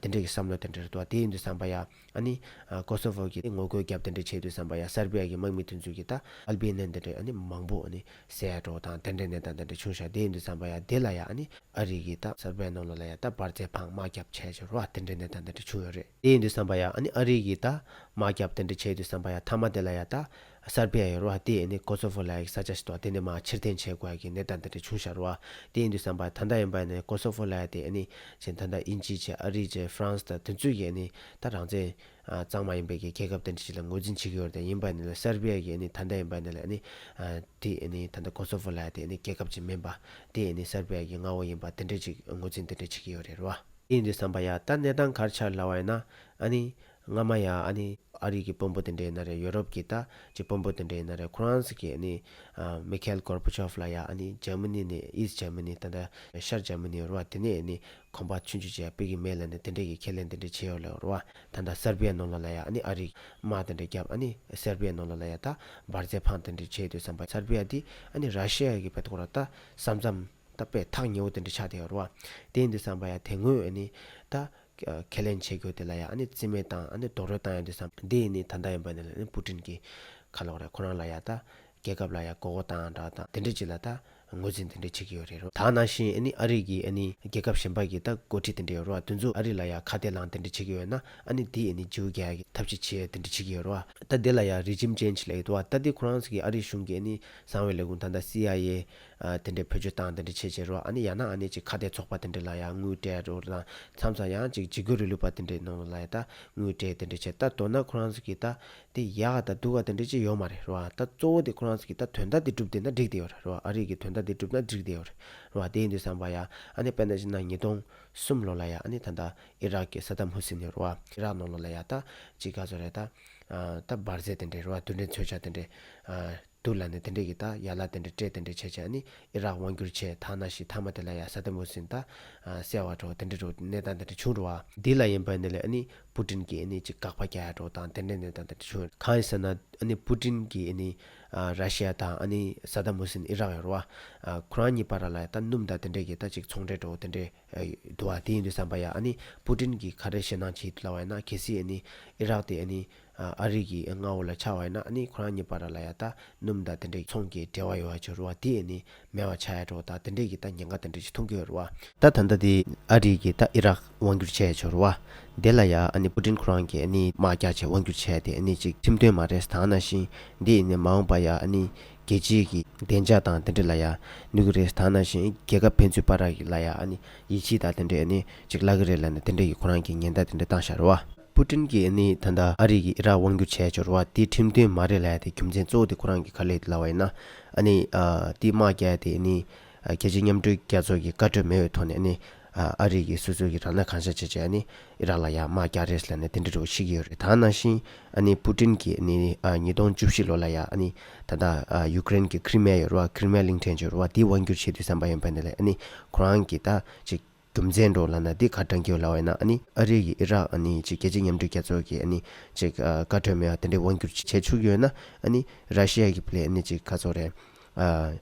དེ་འདྲས་ཀྱི་བསམ་བློ་དེ་འདྲས་རེད་འདུག་བ། དེ་ཡིན་དུས་ཙམ་པ་ཡ་ཨ་ནི་ཀོ་སོ་ཕོ་གི་ངོ་རྒོལ་རྒྱབ་དེ་འདྲས་བྱེད་དུས་ཙམ་པ་ཡ་སར་བི་ཡ་གི་དམག་མི་དེ་ཚོ་གི་ད་ཨལ་བེ་ནི་ཡན་དེ་འདྲས་ཨ་ནི་མང་པོ་ཨ་ནི་བསད་ཡ་འདྲ་བོ་དང་དེ་འདྲས་གནས་སྟངས་དེ་འདྲས་བྱུང་ཤག། དེ་ཡིན་དུས་ཙམ་པ་ཡ་དེ་ལ་ཡ་ཨ་ནི་ཨ་རི་གིས་ད་སར་བི་ཡ་ནང་ལོགས་ལ་ཡ་ད་འབར་རྫས་འཕངས་དམག་རྒྱབ་བྱས་བྱས་རེད་བ། དེ་འདྲས་གནས་སྟངས་དེ་འདྲས་བྱུང་ཡོད་རེད། དེ་ཡིན་དུས་ཙམ་པ་ཡ་ཨ་ནི་ཨ་རི་གིས་ད་དམག་རྒྱབ་དེ་འདྲས་བྱས་དུས་ཙམ་པ་ཡ་མཐའ་མ་དེ་ལ་ཡ་ད་སར་བི་ཡ་ཡོད་རེད་བ། དེ་ཨ་ནི་ཀོ་སོ་ཕོ་ལབ་ཡ་གི་ས་ཆ་ཞིག་འདུག་བ། དེ་ནས་མར་ཕྱིར་འཐེན་བྱེད་དགོས་ཡ་གི་གནས་སྟངས་དེ་འདྲས་བྱུང་ཤག་རེད་བ། དེ་ཡིན་དུས་ཙམ་པ་ད་ལྟ་ཡིན་པ་ནི་ཀོ་སོ་ཕོ་ལབ་ཡ་དེ་ཨ་ནི་ཅིག་ད་ལྟ་དབྱིན་ཇི་བྱས། ཨ་རི་བྱས། ཧྥ་རན་སི་དང་དེ་ཚོས་ཀྱིས་ཨ་ནི་ད་རང་བཙན་ཨ་གཙང་མ་ཡིན་པའི་གི་རྒྱལ་ཁབ་དེ་འདྲ་ཞིག་ལ་ངོས་འཛིན་བྱེད་ཀྱི་ཡོད་རེད། ཡིན་པ་ནི་ལ་སར་བི་ཡ་གིས་ཨ་ནི་ད་ལྟ་ཡིན་པ་ནི་ལ་ཨ་ནི་ཨ་དེ་ཨ་ནི་ད་ལྟ་ཀོ་སོ་ཕོ་ལབ་ཡ་དེ་ཨ་ནི་རྒྱལ་ཁབ་ཅིག་མིན་པ། དེ་ཨ་ནི་སར་བི་ཡ་གི་མངའ་འོག་ཡིན་པ་དེ་འདྲ་ཅིག་ངོས་འཛིན་དེ་འདྲ་བྱེད་ཀྱི་ཡོད་རེད་རེད་བ། དེ་ཡིན་དུས་ཙམ་པ་ཡ་ད་གནས་སྟངས་ག་རེ་ཆགས་ལབ་པ་ཡིན་ན། ཨ་ནི་སྔ་མ་ཡ་ཨ་ནི་ཨ་རི་གི་དཔོན་པོ་དེ་འདྲ་ཡིན་ན་རེད། ཡོ་རོབ་གི་ད་ཅིག་དཔོན་པོ་དེ་འདྲ་ཡིན་ན་རེད། ཁོ་རང་ཚོ་གིས་ཨ་ནི་ཨ་མི་ཁེལ་གོར་བྷ་ཆོབ་ལབ་ཡ་ཨ་ནི་འཇར་མ་ནི་ནས། ཨིསྟ་འཇར་མ་ནི་ད་ལྟ་ཤར་འཇར་མ་ནི་ཡོད་རེད་བ། དེ་ནས་ཨ་ནི་གོམ་པ་ཆུང་ཆུང་ཅིག་ཡ་ཕུད་ཀྱི་མེད་ལབ་ནས་དེ་འདྲས་ཀྱི་ཁས་ལེན་དེ་འདྲས་བྱས་ཡོད་ལབ་རེད་བ། ད་ལྟ་སར་བི་ཡ་ནང་ལོགས་ལ་ཡ་ཨ་ནི་ཨ་རི་དམག་དེ་འདྲས་བརྒྱབ། ཨ་ནི་སར་བི་ཡ་ནང་ལོགས་ལ་ཡ་ད་འབར་རྫས་འཕངས་དེ་འདྲས་བྱས་དུས་ཙམ་པ་སར་བི་ཡ་དེ་ཨ་ནི་ར་ཤི་ཡ་གི་བེད་ཁོ་ར་ད་ས་མཚམས་ད་དཔེ་ཐག་ཉེ་བོ་དེ་འདྲས་ཆགས་བསྡད་ཡོད་རེད་བ། དེ་ཡིན་དུས་ཙམ་པ་ཡ་དེ་སྔོན་ཨ་ནི་ད་ཁས་ལེན་བྱེད་རྒྱུ་དེ་ལ་ཡ་ཨ་ནི་རྩིས་མེད་བཏང་། ཨ་ནི་རྡོག་རོལ་བཏང་ཡ་དུས་ཙམ་པ་དེ་ཨ་ནི་ད་ལྟ་ཡིན་པ་ནི་ལ་ཨ་ནི་པུ་ཏིན་གྱི་ཁ་ལོག་རེད། ཁོ་རང་ལ་ཡ་ད་རྒྱལ་ཁབ་ལ་ཡ་མགོ་སྐོར་བཏང་འདྲ་དང་དེ་འདྲ་ཅིག་ལ་ད་ངོས་འཛིན་དེ་འདྲ་བྱེད་ཀྱི་ཡོད་རེད་རོ། ད་ནང་བཞིན་ཨ་ནི་ཨ་རི་གིས་ཨ་ནི་རྒྱལ་ཁབ་གཞན་པ་གི་ད་འགོ་ཁྲིད་དེ་འདྲ་ཡོད་རོ། དེ་ཚོ་ཨ་རི་ལ་ཡ་ཁ་གཏད་ལངས་དེ་འདྲ་བྱེད་ཀྱི་ཡོད་ན། ཨ་ནི་དེ་ཨ་ནི་འཇིགས་རྒྱག་གི་ཐབས་ཤེས་བྱེད་དེ་འདྲ་བྱེད་ཀྱི་ཡོད་རོ། ད་དེ་ལ་ཡ་རི་ཇིམ་ཅེན་ཇི་ལབ་ཀྱི་འདུག་བ། ད་དེ་ཁོ་རང་ཚོ་གི་ཨ་རི་གཞུང་གི་ཨ་ནི་གསང་བའི་ལས་ཁུངས་ད་ལྟ་སི་ཨའི་ཨེ་དེ་འདྲ་བེད་སྤྱོད་བཏང་དེ་འདྲ་བྱེད་བྱེད་རོ། ཨ་ནི་ཡང་ན་ཨ་ནི་ཅིག་ཁ་གཏད་ཚོགས་པ་དེ་འདྲ་ལ་ཡ་དངུལ་སྤྲད་རོ་དང་། མཚམས་མཚམས་ཡང་ཅིག་འཇིགས་སྐུལ་རིང་ལུགས་པ་དེ་འདྲའི་ནང་ལ་ཡ་ད་དངུལ་སྤྲད་དེ་འདྲ་བྱས། ད་མདོར་ན་ཁོ་རང་ཚོ་གི་ད་ དེ་ཡག་ག་དང་སྡུག་ག་དེ་འདྲ་ཅིག་ཡོད་མ་རེད་རེད་བ། ད་གཙོ་བོ་དེ་ཁོ་རང་ཚོ་གི་ད་དོན་དག་དེ་གྲུབ་བསྡད་ན་འགྲིག་བསྡད་ཡོད་རེད་རེད་བ། ཨ་རི་གི་དོན་དག་དེ་གྲུབ་ན་འགྲིག་བསྡད་ཡོད་རེད་རེད་བ། དེ་ཡིན་དུས་ཙམ་པ་ཡ་ཨ་ནི་དཔེར་ན་བཞག་ན་ཉིས་སྟོང་གསུམ་ལོ་ལ་ཡ་ཨ་ནི་ད་ལྟ་ཨི་རག་གི་ས་དམ་ཧུ་སིན་ཡོད་རེད་བ། ཨི་རག་ནང་ལོགས་ལ་ཡ་ད་ཅིག་ག་ཚོད་རེད། ད་ད་འབར་རྫས་དེ་འདྲ་རེད་བ། རྡུལ་ཕྲན་མཚོན་ཆ་དེ་འདྲ་འདུག་ལབ་ནས་དེ་འདྲས་ཀྱི་ད་ཡ་ལ་དེ་འདྲས་སྤྲད་དེ་འདྲས་བྱས་བྱས་ཨ་ནི་ཨི་རག་དབང་བསྒྱུར་བྱས། ད་ནང་བཞིན་མཐའ་མ་དེ་ལ་ཡ་ས་དམ་ཧུ་སིན་ད་གསལ་བ་འགྲོ་དེ་འདྲས་འགྲོ་གནས་སྟངས་དེ་འདྲས་བྱུང་རེད་བ། འདི་ལ་ཡིན་པ་ནི་ལས་ཨ་ནི་པུ་ཏིན་གྱིས་ཨ་ནི་ཅིག་དགག་པ་རྒྱག་ཡ་འགྲོ་དང་དེ་འདྲས་གནས་སྟངས་དེ་འདྲས་བྱུང་། གང་ཡིན་ཟེར་ན་ཨ་ནི་པུ་ཏིན་གྱིས་ཨ་ནི་ར་ཤི་ཡ་དང་ཨ་ནི་ས་དམ་ཧུ་སིན་ཨི་རག་ཡོད་རེད་བ། ཁོ་རང་གཉིས་བར་ལ་ཡ་ད་སྣུམ་དང་དེ་འདྲས་ཀྱི་ད་ཅིག་ཚོང་འབྲེལ་འགྲོ་དེ་འདྲས་འདུག་བ། དེ་ཡིན་དུས་ཙམ་པ་ཡ་ཨ་ནི་པུ་ཏིན་གྱིས་ག་རེ་ཞེད་སྣང་བྱེད་ཀྱི་འདུག་ལབ་པ་ཡིན་ན། གལ་སྲིད་ཨ་ནི་ཨི་རག་དེ་ཨ་ནི་ཨ་རི་གི་མངའ་འོག་ལ་ཆགས་པ་ཡིན་ན་ཨ་ནི་ཁོ་རང་གཉིས་བར་ལ་ཡ་ད་སྣུམ་དང་དེ་འདྲའི་ཚོང་གི་འབྲེལ་བ་ཡོད་པ་ཅིག་རེད་བ། དེ་ཨ་ནི་མེད་པ་ཆགས་ཡ་འགྲོ་དང་དེ་འདྲའི་གི་ད་ཉེན་ཁ་དེ་འདྲ་ཅིག་མཐོང་གི་ཡོད་རེད་བ། ད་ད་ལྟ་དེ་ཨ་རི་གི་ད་ཨི་རག་དབང་བསྒྱུར་བྱས་ཡ་ཅིག་རེད་བ། དེ་ལ་ཡ་ཨ་ནི་པུ་ཏིན་ཁོ་རང་གིས་ཨ་ནི་དམག་རྒྱག་བྱས་དབང་བསྒྱུར་བྱས་ཏེ་ཨ་ནི་ཅིག་ཁྲིམས་མཐུན་མ་རེད། ད་ནང་བཞིན་འདི་ཨ་ནི་མ་འོངས་པ་ཡ་ཨ་ནི་རྒྱལ་སྤྱིའི་གི་བདེ་འཇགས་དང་དེ་འདྲ་ལ་ཡ་གནོད་གི་རེད། ད་ནང་བཞིན་རྒྱལ་ཁབ་ཕན་ཚུན་བར་ལ་ཡ་ཨ་ནི་ཡིད་ཆེས་དང་དེ་འདྲ་ཨ་ནི་ཅིག་བརླག་གི་རེད་ལབ་ནས་དེ་འདྲ་གི་ཁོ་རང་གིས་ཉེན་བརྡ་དེ་འདྲ་བཏང་བཞག་རེད་བ། པུ་ཏིན་གྱིས་ཨ་ནི་ད་ལྟ་ཨ་རི་གིས་ཨི་རག་དབང་བསྒྱུར་བྱས་ཡ་ཅིག་རེད་བ། དེ་ཁྲིམས་མཐུན་མ་རེད་ལབ་ཡ་དེ་རྒྱུ་མཚན་གཙོ་བོ་དེ་ཁོ་རང་གིས་ག་རེ་ལབ་པ་ཡིན་ན། ཨ་ནི་ཨ་དེ་དམག་རྒྱག་ཡ་དེ་ཨ་ནི་ཨ་རྒྱལ་སྤྱི་མཉམ་འབྲེལ་རྒྱལ་ཚོགས་ཀྱི་བཀའ་འཁྲོལ་མེད་པའི་ཐོག་ནས་ཨ་ནི་ཨ་ཨ་རི་གིས་སོ་སོ་གི་རང་སྣང་གང་ཤར་བྱས་བྱས་ཨ་ནི་ཨི་རག་ལ་ཡ་དམག་རྒྱག་རེད་ལབ་ནས་དེ་འདྲ་འདྲ་བོ་བཤད་ཀྱི་ཡོད་རེད། ད་ནང་བཞིན་ཨ་ནི་པུ་ཏིན་གྱིས་ཨ་ནི་ཨ་ཉིས་སྟོང་བཅུ་བཞི་ལོ་ལ་ཡ་ཨ་ནི་ད་ལྟ་ཨ་ཡུཀ་རེན་གྱི་ཁི་རི་མི་ཡ་ཡོད་རེད་བ། ཁི་རི་མི་ཡ་གླིང་ཕྲན་ཡོད་རེད་བ། དེ་དབང་བསྒྱུར་བྱེད་དུས་ཙམ་པ་ཡིན་པ་ནི་ལས་ཨ་ནི་ཁོ་རང་གིས་ད་ཅིག་རྒྱུ་མཚན་འདྲ་བོ་ལབ་ན་འདི་ག་རེ་དྲངས་ཀྱི་ཡོད་ལབ་པ་ཡིན་ན། ཨ་ནི་ཨ་རི་གིས་ཨི་རག་ཨ་ནི་ཅིག་རྒྱལ་སྤྱི་མཉམ་འབྲེལ་རྒྱལ་ཚོགས་ཀྱི་ཨ་ནི་ཅིག་ཨ་བཀའ་འཁྲོལ་མེད་པ་དེ་འདྲའི་དབང་བསྒྱུར་བྱེད་ཆོག་གི་ཡོད་ན། ཨ་ནི་ར་ཤི་ཡ་གི་ཕི་ལས་ཨ་ནི་ཅིག་ག་ཚོད་རེད། ཨ་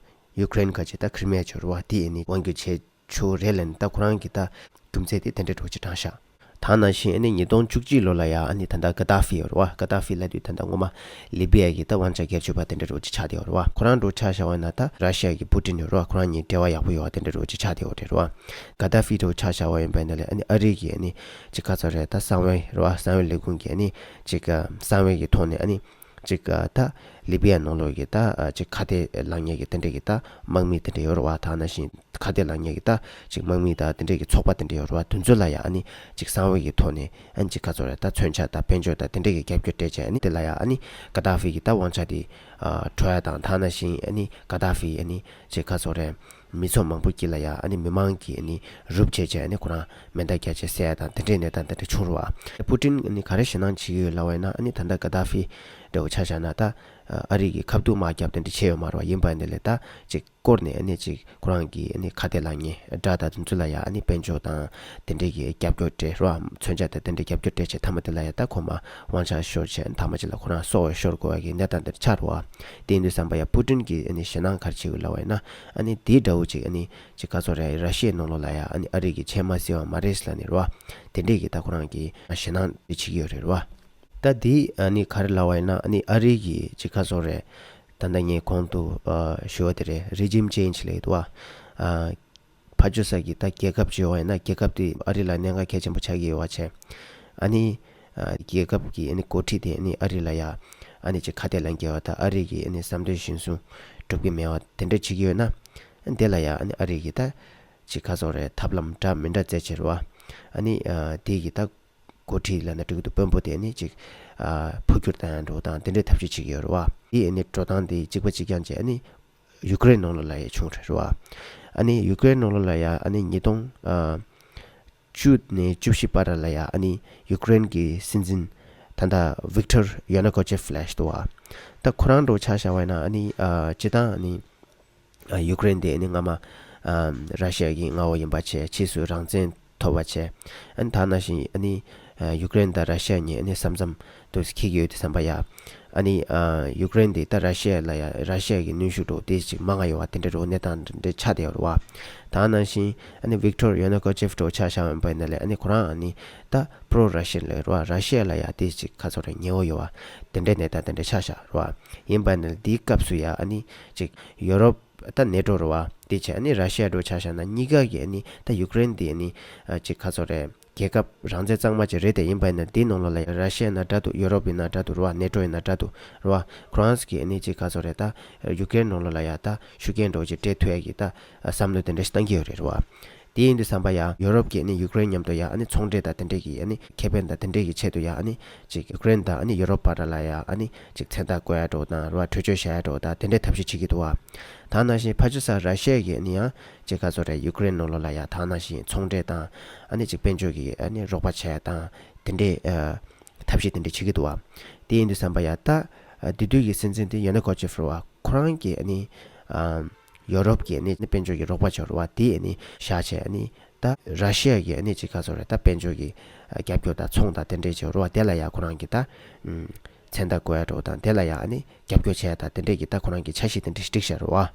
ཡུཀ་རེན་ག་ཅིག་ད་ཁི་རི་མི་ཡ་ཅིག་ཡོད་རེད་བ། དེ་ཨ་ནི་དབང་བསྒྱུར་བྱེད་ཆོག་རེད་ལབ་ནས་ད་ཁོ་རང་གིས་ད་རྒྱུ་མཚན་དེ་དེ་འདྲའི་འདྲ་བོ་ཅིག་དྲངས་ཤག་ད་ནང་བཞིན་ཨ་ནི་ཉིས་སྟོང་བཅུ་གཅིག་ལོ་ལ་ཡ་ཨ་ནི་ད་ལྟ་ག་ད་ཧྥི་ཡོད་རེད་བ། ག་ད་ཧྥི་ལབ་དུས་ད་ལྟ་ངོ་མ་ལི་བི་ཡ་གི་ད་དབང་ཆ་སྒེར་གཅོད་པ་དེ་འདྲ་འདྲ་བོ་ཅིག་ཆགས་བསྡད་ཡོད་རེད་བ། ཁོ་རང་འདྲ་བོ་ཆ་བཞག་པ་ཡིན་ན་ད་ར་ཤི་ཡ་གི་པུ་ཏིན་ཡོད་རེད་བ། ཁོ་རང་གཉིས་འབྲེལ་བ་ཡག་པོ་ཡོད་པ་དེ་འདྲ་འདྲ་བོ་ཅིག་ཆགས་བསྡད་ཡོད་རེད་བ། ག་ད་ཧྥི་འདྲ་བོ་ཆ་བཞག་པ་ཡིན་པ་ཡིན་ན་ལས་ཨ་ནི་ཨ་རི་གི་ཨ་ནི་ཅིག་ག་ཚོད་རེད། ད་གསང་བའི་རེད་བ། གསང་བའི་ལས་ཁུངས་ཀྱི་ཨ་ནི་ཅིག་གསང་བའི་གི་ཐོག་ནས་ཨ་ནི་ཅིག་ད་ལི་བི་ཡ་ནང་ལོགས་ཀྱི་ད་ཅིག་ཁ་གཏད་ལངས་མཁན་གྱི་དེ་འདྲ་གི་ད་དམག་མི་དེ་འདྲ་ཡོད་རེད་བ། ད་ནང་བཞིན་ཁ་གཏད་ལངས་མཁན་གྱི་ད་ཅིག་དམག་མི་དང་དེ་འདྲ་གི་ཚོགས་པ་དེ་འདྲ་ཡོད་རེད་བ། དེ་ཚོ་ལ་ཡ་ཨ་ནི་ཅིག་གསང་བའི་གི་ཐོག་ནས་ཨ་ནི་ཅིག་ག་ཚོད་རེད། ད་མཚོན་ཆ་དང་དཔལ་འབྱོར་དང་དེ་འདྲ་གི་རྒྱབ་སྐྱོར་སྤྲད་བྱས་ཨ་ནི་དེ་ལ་ཡ་ཨ་ནི་ག་ད་ཧྥི་གི་ད་དབང་ཆ་དེ་ཨ་འཕྲོག་ཡ་དང་། ད་ནང་བཞིན་ཨ་ནི་ག་ད་ཧྥི་ཨ་ནི་ཅིག་ག་ཚོད་རེད། མི་ཚོགས་མང་པོ་དཀྱིལ་ལ་ཡ་ཨ་ནི་མི་མང་གིས་ཨ་ནི་རུབ་བྱས་བྱས་ཨ་ནི་ཁོ་རང་མེ་མདའ་བརྒྱབ་བྱས་བསད་ཡ་དང་དེ་འདྲས་གནས་སྟངས་དེ་འདྲ་བྱུང་རེད་བ། པུ་ཏིན་ཨ་ནི་ག་རེ་ཞེད་སྣང་བྱེད་ཀྱི་ཡོད་ལབ་པ་ཡིན་ན། ཨ་ནི་ད་ལྟ་ག་ད་ཧྥི་འདྲ་བོ་ཆ་བཞག་ན་ད་ཨ་རི་གི་ཁ་ཐུག་དམག་རྒྱབ་དེ་འདྲ་བྱས་ཡོད་མ་རེད་བ། ཡིན་པ་ཡིན་ནའི་ལས་ད་ཅིག་བསྐོར་ནས་ཨ་ནི་ཅིག་ཁོ་རང་གི་ཨ་ནི་ཁ་གཏད་ལངས་མཁན་དགྲ་དང་དེ་ཚོ་ལ་ཡ་ཨ་ནི་དཔལ་འབྱོར་དང་དེ་འདྲས་ཀྱི་རྒྱབ་སྐྱོར་སྤྲད་རེད་བ། མཚོན་ཆ་དང་དེ་འདྲས་རྒྱབ་སྐྱོར་སྤྲད་བྱས་མཐའ་མ་དེ་ལ་ཡ་ད་ཁོ་མ་དབང་ཆ་ཤོར་བྱས་མཐའ་མ་ཅིག་ལ་ཁོ་རང་སྲོག་ཤོར་དགོས་པ་གི་གནས་སྟངས་དེ་འདྲ་ཆགས་རེད་བ། དེ་ཡིན་དུས་ཙམ་པ་ཡ་པུ་ཏིན་གྱིས་ཨ་ནི་ཞེད་སྣང་ག་རེ་བྱེད་ཀྱི་ཡོད་ལབ་པ་ཡིན་ན། ཨ་ནི་དེ་འདྲ་བོ་ཅིག་ཨ་ནི་ཅིག་ག་ཚོད་རེད། ར་ཤི་ཡའི་ནང་ལོགས་ལ་ཡ་ཨ་ནི་ཨ་རི་གིས་བྱས་མ་ཟིན་པ་མ་རེད་ལབ་ནས་རེད་བ། དེ་འདྲས་ཀྱི་ད་ཁོ་རང་གིས་ཞེད་སྣང་དེ་བྱེད་ཀྱི་ཡོད་རེད་བ། ད་འདི་ཨ་ནི་ག་རེ་ལབ་པ་ཡིན་ན། ཨ་ནི་ཨ་རི་གིས་ཅིག་ག་ཚོད་རེད། ད་ལྟ་ངས་གོང་དུ་ཨ་ཞུས་པ་དེ་རེད། རི་ཇིམ་ཅེན་ཇི་ལབ་ཀྱི་འདུག་བ། ཨ་ཕར་ཕྱོགས་ས་གི་ད་རྒྱལ་ཁབ་ཅིག་ཡོད་པ་ཡིན་ན་རྒྱལ་ཁབ་དེ་ཨ་རི་ལ་གནད་འགག་གལ་ཆེན་པོ་ཆགས་ཀྱི་ཡོད་པ་བྱས། ཨ་ནི་ཨ་རྒྱལ་ཁབ་ཀྱི་ཨ་ནི་འགོ་ཁྲིད་དེ་ཨ་ནི་ཨ་རི་ལ་ཡ་ཨ་ནི་ཅིག་ཁ་གཏད་ལངས་ཀྱི་ཡོད་པ་དང་། ཨ་རི་གི་ཨ་ནི་བསམ་འདུན་གཞིར་བཟུང་སྒྲུབ་ཀྱི་མེད་པ་དེ་འདྲ་བྱེད་ཀྱི་ཡོད་ན། དེ་ལ་ཡ་ཨ་ནི་ཨ་རི་གིས་ད་ཅིག་ག་ཚོད་རེད། ཐབས་ལམ་འདྲ་མི་འདྲ་བཙལ་བྱས་རེད་བ། ཨ་ནི་ཨ་དེ་གི་ད་འགོ་ཁྲིད་ལབ་ན་འགྲིག་གི་འདུག་དཔོན་པོ་དེ་ནི་ཅིག་ཨ་འཕོ་འགྱུར་བཏང་ཡ་འགྲོ་དང་དེ་འདྲའི་ཐབས་ཤེས་བྱེད་ཀྱི་ཡོད་རེད་བ། དེ་ནི་འགྲོ་སྟངས་དེ་གཅིག་པ་གཅིག་རྐྱང་བྱས་ནི་ཡུཀ་རེན་ནང་ལོགས་ལ་ཡ་བྱུང་རེད་བ། ཨ་ནི་ཡུཀ་རེན་ནང་ལོགས་ལ་ཡ་ཨ་ནི་ཉིས་སྟོང་ཨ་བཅུ་ནས་བཅུ་བཞི་བར་ལ་ཡ་ཨ་ནི་ཡུཀ་རེན་གྱི་སྲིད་འཛིན་ད་ལྟ་ཝིག་ཏོར་ཡ་ནུ་ཀོ་ཅེབ་ལབ་ཡ་ཞིག་འདུག་བ། ད་ཁོ་རང་འདྲ་བོ་ཆ་བཞག་པ་ཡིན་ན་ཨ་ནི་ཨ་སྤྱིར་བཏང་ཨ་ནི། ཨ་ཡུཀ་རེན་དེ་ནི་སྔ་མ་ཨ་ར་ཤི་ཡ་གི་མངའ་འོག་ཡིན་པ་བྱས། ཕྱིས་སུ་རང་བཙན་ཐོབ་པ་བྱས། ཨ་ནི་ད་ནང་བཞིན་ཨ་ནི་ཨ་ཡུཀ་རེན་དང་ར་ཤི་ཡ་གཉིས་ཨ་ནི་ས་མཚམས་དུ་འཁེལ་གྱི་ཡོད་དུས་ཙམ་པ་ཡ། ཨ་ནི་ཨ་ཡུཀ་རེན་དེ་ད་ར་ཤི་ཡ་ལ་ཡ་ར་ཤི་ཡ་གི་གནོན་ཤུགས་འདྲ་བོ་དེ་ཅིག་མང་ང་ཡོད་པ་དེ་འདྲ་འདྲ་བོ་གནས་སྟངས་འདྲ་འདྲ་ཆགས་བསྡད་ཡོད་རེད་བ། ད་ནང་བཞིན་ཨ་ནི་ཝིག་ཏོར་ཡ་ནུ་ཀོ་ཅེབ་འདྲ་བོ་ཆ་བཞག་པ་ཡིན་ན་ལས་ཨ་ནི་ཁོ་རང་ཨ་ནི་ད་པྲོ་ར་ཤི་ཡན་ལབ་ཡོད་རེད་བ། ར་ཤི་ཡ་ལ་ཡ་དེ་ཅིག་ག་ཚོད་རེད། ཉེ་བོ་ཡོད་པ་དེ་འདྲའི་གནས་སྟངས་དེ་འདྲ་ཆགས་བཞག་རེད་བ། ཡིན་པ་ཡིན་ན་ལས་དེའི་སྐབས་སུ་ཡ་ཨ་ནི་ཅིག་ཡོ་རོབ་ད་ནེ་ཊོ་རེད་བ། དེ་བྱས་ཨ་ནི་ར་ཤི་ཡ་འདྲ་བོ་ཆ་བཞག་ན་གཉིས་ཀ་གིས་ཨ་ནི་ད་ཡུཀ་རེན་དེ་ཨ་ནི་ཨ་ཅིག་ག་ཚོད་རེད། རྒྱལ་ཁབ་རང་བཙན་གཙང་མ་ཅིག་རེད་དེ། ཡིན་པ་ཡིན་ན་དེའི་ནང་ལོགས་ལ་ཡ་ར་ཤི་ཡ་ཡིན་ན་འདྲ་འདུག་ཡོ་རོབ་ཡིན་ན་འདྲ་འདུག་རེད་བ། ནེ་ཊོ་ཡིན་ན་འདྲ་འདུག་རེད་བ། ཁོ་རང་ཚོ་གིས་ཨ་ནི་ཅིག་ག་ཚོད་རེད། ད་ཡུཀ་རེན་ནང་ལོགས་ལ་ཡ་ད་ཤུགས་རྐྱེན་འདྲ་བོ་ཅིག་སྤྲད་ཐུབ་ཡ་གི་ད་བསམ་བློ་དེ་འདྲ་ཞིག་བཏང་གི་ཡོད་རེད་བ། དེ་ཡིན་དུས་ཙམ་པ་ཡ་ཡུ་རོབ་ཀྱིས་ཨ་ནི་ཡུཀ་རེན་མཉམ་དུ་ཡ་ཨ་ནི་ཚོང་འབྲེལ་དང་དེ་འབྲེལ་གྱི་ཨ་ནི་ཁེ་ཕན་དང་དེ་འབྲེལ་གྱི་ཆེད་དུ་ཡ་ཨ་ནི་ཅིག་ཡུཀ་རེན་དང་ཨ་ནི་ཡུ་རོབ་བར་ལ་ཡ་ཨ་ནི་ཅིག་མཚན་རྟགས་བཀོད་ཡ་འདྲ་བོ་དང་རེད་བ། གྲོས་ཆོད་བཞག་ཡ་འདྲ་བོ་དང་དེ་འདྲའི་ཐབས་ཤེས་བྱེད་ཀྱི་འདུག་བ། ད་ནང་བཞིན་ཕ་ཇོ་ས་ར་ཤི་ཡ་གིས་ཨ་ནི་ཡང་ཅིག་ག་ཚོད་རེད། ཡུཀ་རེན་ནང་ལོགས་ལ་ཡ་ད་ནང་བཞིན་ཚོང་འབྲེལ་དང་ཨ་ནི་ཅིག་དཔལ་འབྱོར་གྱི་ཨ་ནི་རོགས་པ་བྱས་དང་དེ་འདྲའི་ཨ་ཐབས་ཤེས་དེ་འདྲ་བྱེད་ཀྱི་འདུག་བ། དེ་ཡིན་དུས་ཙམ་པ་ཡ་ད་ཨ་དེ་དུས་ཀྱི་སྲིད་འཛིན་དེ་ཡ་ནུ་ཀོ་ཅེབ་རེད་བ། ཁོ་རང་གིས་ཨ་ནི་ཨ་ཡོ་རོབ་ཀྱི་ཨ་ནི་དཔལ་འབྱོར་གྱི་རོགས་པ་བྱས་རེད་བ། དེ་ཨ་ནི་བཞག་བྱས་ཨ་ནི་ད་ར་ཤི་ཡ་གིས་ཨ་ནི་ཅིག་ག་ཚོད་རེད། ད་དཔལ་འབྱོར་གྱི་ཨ་རྒྱབ་སྐྱོར་དང་ཚོང་དང་དེ་འདྲས་བྱས་རེད་བ། དེ་ལ་ཡ་ཁོ་རང་གིས་ད་ཨམ་མཚན་རྟགས་བཀོད་ཡ་འདྲ་བོ་དང་དེ་ལ་ཡ་ཨ་ནི་རྒྱབ་སྐྱོར་བྱས་ཡ་དང་དེ་འདྲས་ཀྱི་ད་ཁོ་རང་གིས་འཆར་གཞི་དེ་འདྲས་བསྒྲིགས་བཞག་རེད་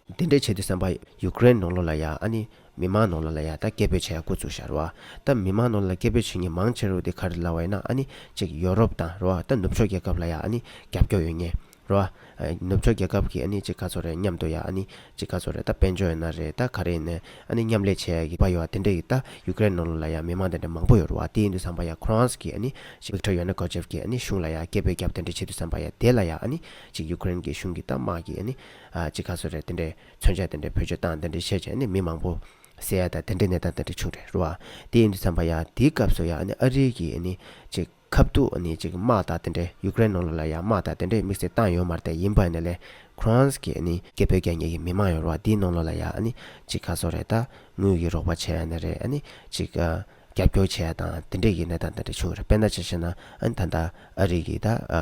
བ། དེ་འདྲས་བྱེད་དུས་ཙམ་པ་ཡུཀ་རེན་ནང་ལོགས་ལ་ཡ་ཨ་ནི་མི་མང་ནང་ལོགས་ལ་ཡ་ད་སྐད་འབོད་བྱེད་ཡ་འགོ་བཙུགས་བཞག་རེད་བ། ད་མི་མང་ནང་ལོགས་ལ་སྐད་འབོད་བྱེད་མཁན་མང་ཆེ་རུ་དེ་ག་རེ་ལབ་པ་ཡིན་ན་ཨ་ནི་ཅིག་ཡོ་རོབ་དང་རེད་བ། ད་ནུབ་ཕྱོགས་རྒྱལ་ཁབ་ལ་ཡ་ཨ་ནི་རྒྱབ་སྐྱོར་ཡོད་མཁན་རེད་བ། ཨ་ནུབ་ཕྱོགས་རྒྱལ་ཁབ་ཀྱིས་ཨ་ནི་ཅིག་ག་ཚོད་རེད་མཉམ་དུ་ཡ་ཨ་ནི་ཅིག་ག་ཚོད་རེད། ད་དཔལ་འབྱོར་ཡིན་ན་རེད། ད་ག་རེ་ཡིན་ན་ཨ་ནི་མཉམ་ལས་བྱེད་ཡ་གི་པ་ཡོད་བ། དེ་འདྲ་ཡི་ད་ཡུཀ་རེན་ནང་ལོགས་ལ་ཡ་མི་མང་དེ་འདྲ་མང་པོ་ཡོད་རེད་བ། དེ་ཡིན་དུས་ཙམ་པ་ཡ་ཁོ་རང་གིས་ཨ་ནི་ཅིག་ཝིག་ཏོར་ཡ་ནུ་ཀོ་ཅེབ་ཀྱིས་ཨ་ནི་གཞུང་ལ་ཡ་སྐད་འབོད་རྒྱབ་དེ་འདྲ་བྱེད་དུས་ཙམ་པ་ཡ་དེ་ལ་ཡ་ཨ་ནི་ཅིག་ཡུཀ་རེན་གྱི་གཞུང་གི་ད་དམག་གིས་ཨ་ནི་ཨ་ཅིག་ག་ཚོད་རེད། དེ་འདྲའི་མཚོན་ཆ་དེ་འདྲའི་བེད་སྤྱོད་བཏང་དེ་འདྲ་བྱས་བྱས་ཨ་ནི་མི་མང་པོ་བསད་ཡ་ད་དེ་འདྲའི་གནས་སྟངས་དེ་འདྲ་བྱུང་རེད་རེད་བ། དེ་ཡིན་དུས་ཙམ་པ་ཡ་དེའི་སྐབས་སུ་ཡ་ཨ་ནི་ཨ་རི་གིས་ཨ་ནི་ཅིག་ཁ་ཐུག་ཨ་ནི་ཅིག་དམག་དང་དེ་འདྲའི་ཡུཀ་རེན་ནང་ལོགས་ལ་ཡ་དམག་དང་དེ་འདྲའི་དམིགས་བསལ་བཏང་ཡོད་མ་རེད། དེ་ཡིན་པ་ཡིན་ན་ལས་ཁོ་རང་གིས་ཨ་ནི་སྐད་འབོད་རྒྱག་མཁན་གྱི་མི་མང་ཡོད་རེད་བ། དེའི་ནང་ལོགས་ལ་ཡ་ཨ་ནི་ཅིག་ག་ཚོད་རེད། ད་དངུལ་གྱི་རོགས་པ་བྱས་ཡ་ན་རེད། ཨ་ནི་ཅིག་ཨ་རྒྱབ་སྐྱོར་བྱས་ཡ་དང་དེ་འདྲའི་གི་གནས་སྟངས་དེ་འདྲ་བྱུང་རེད། དཔེར་ན་ཆ་བཞག་ན་ཨ་ནི་ད་ལྟ་ཨ་རི་གི་ད་ཨ་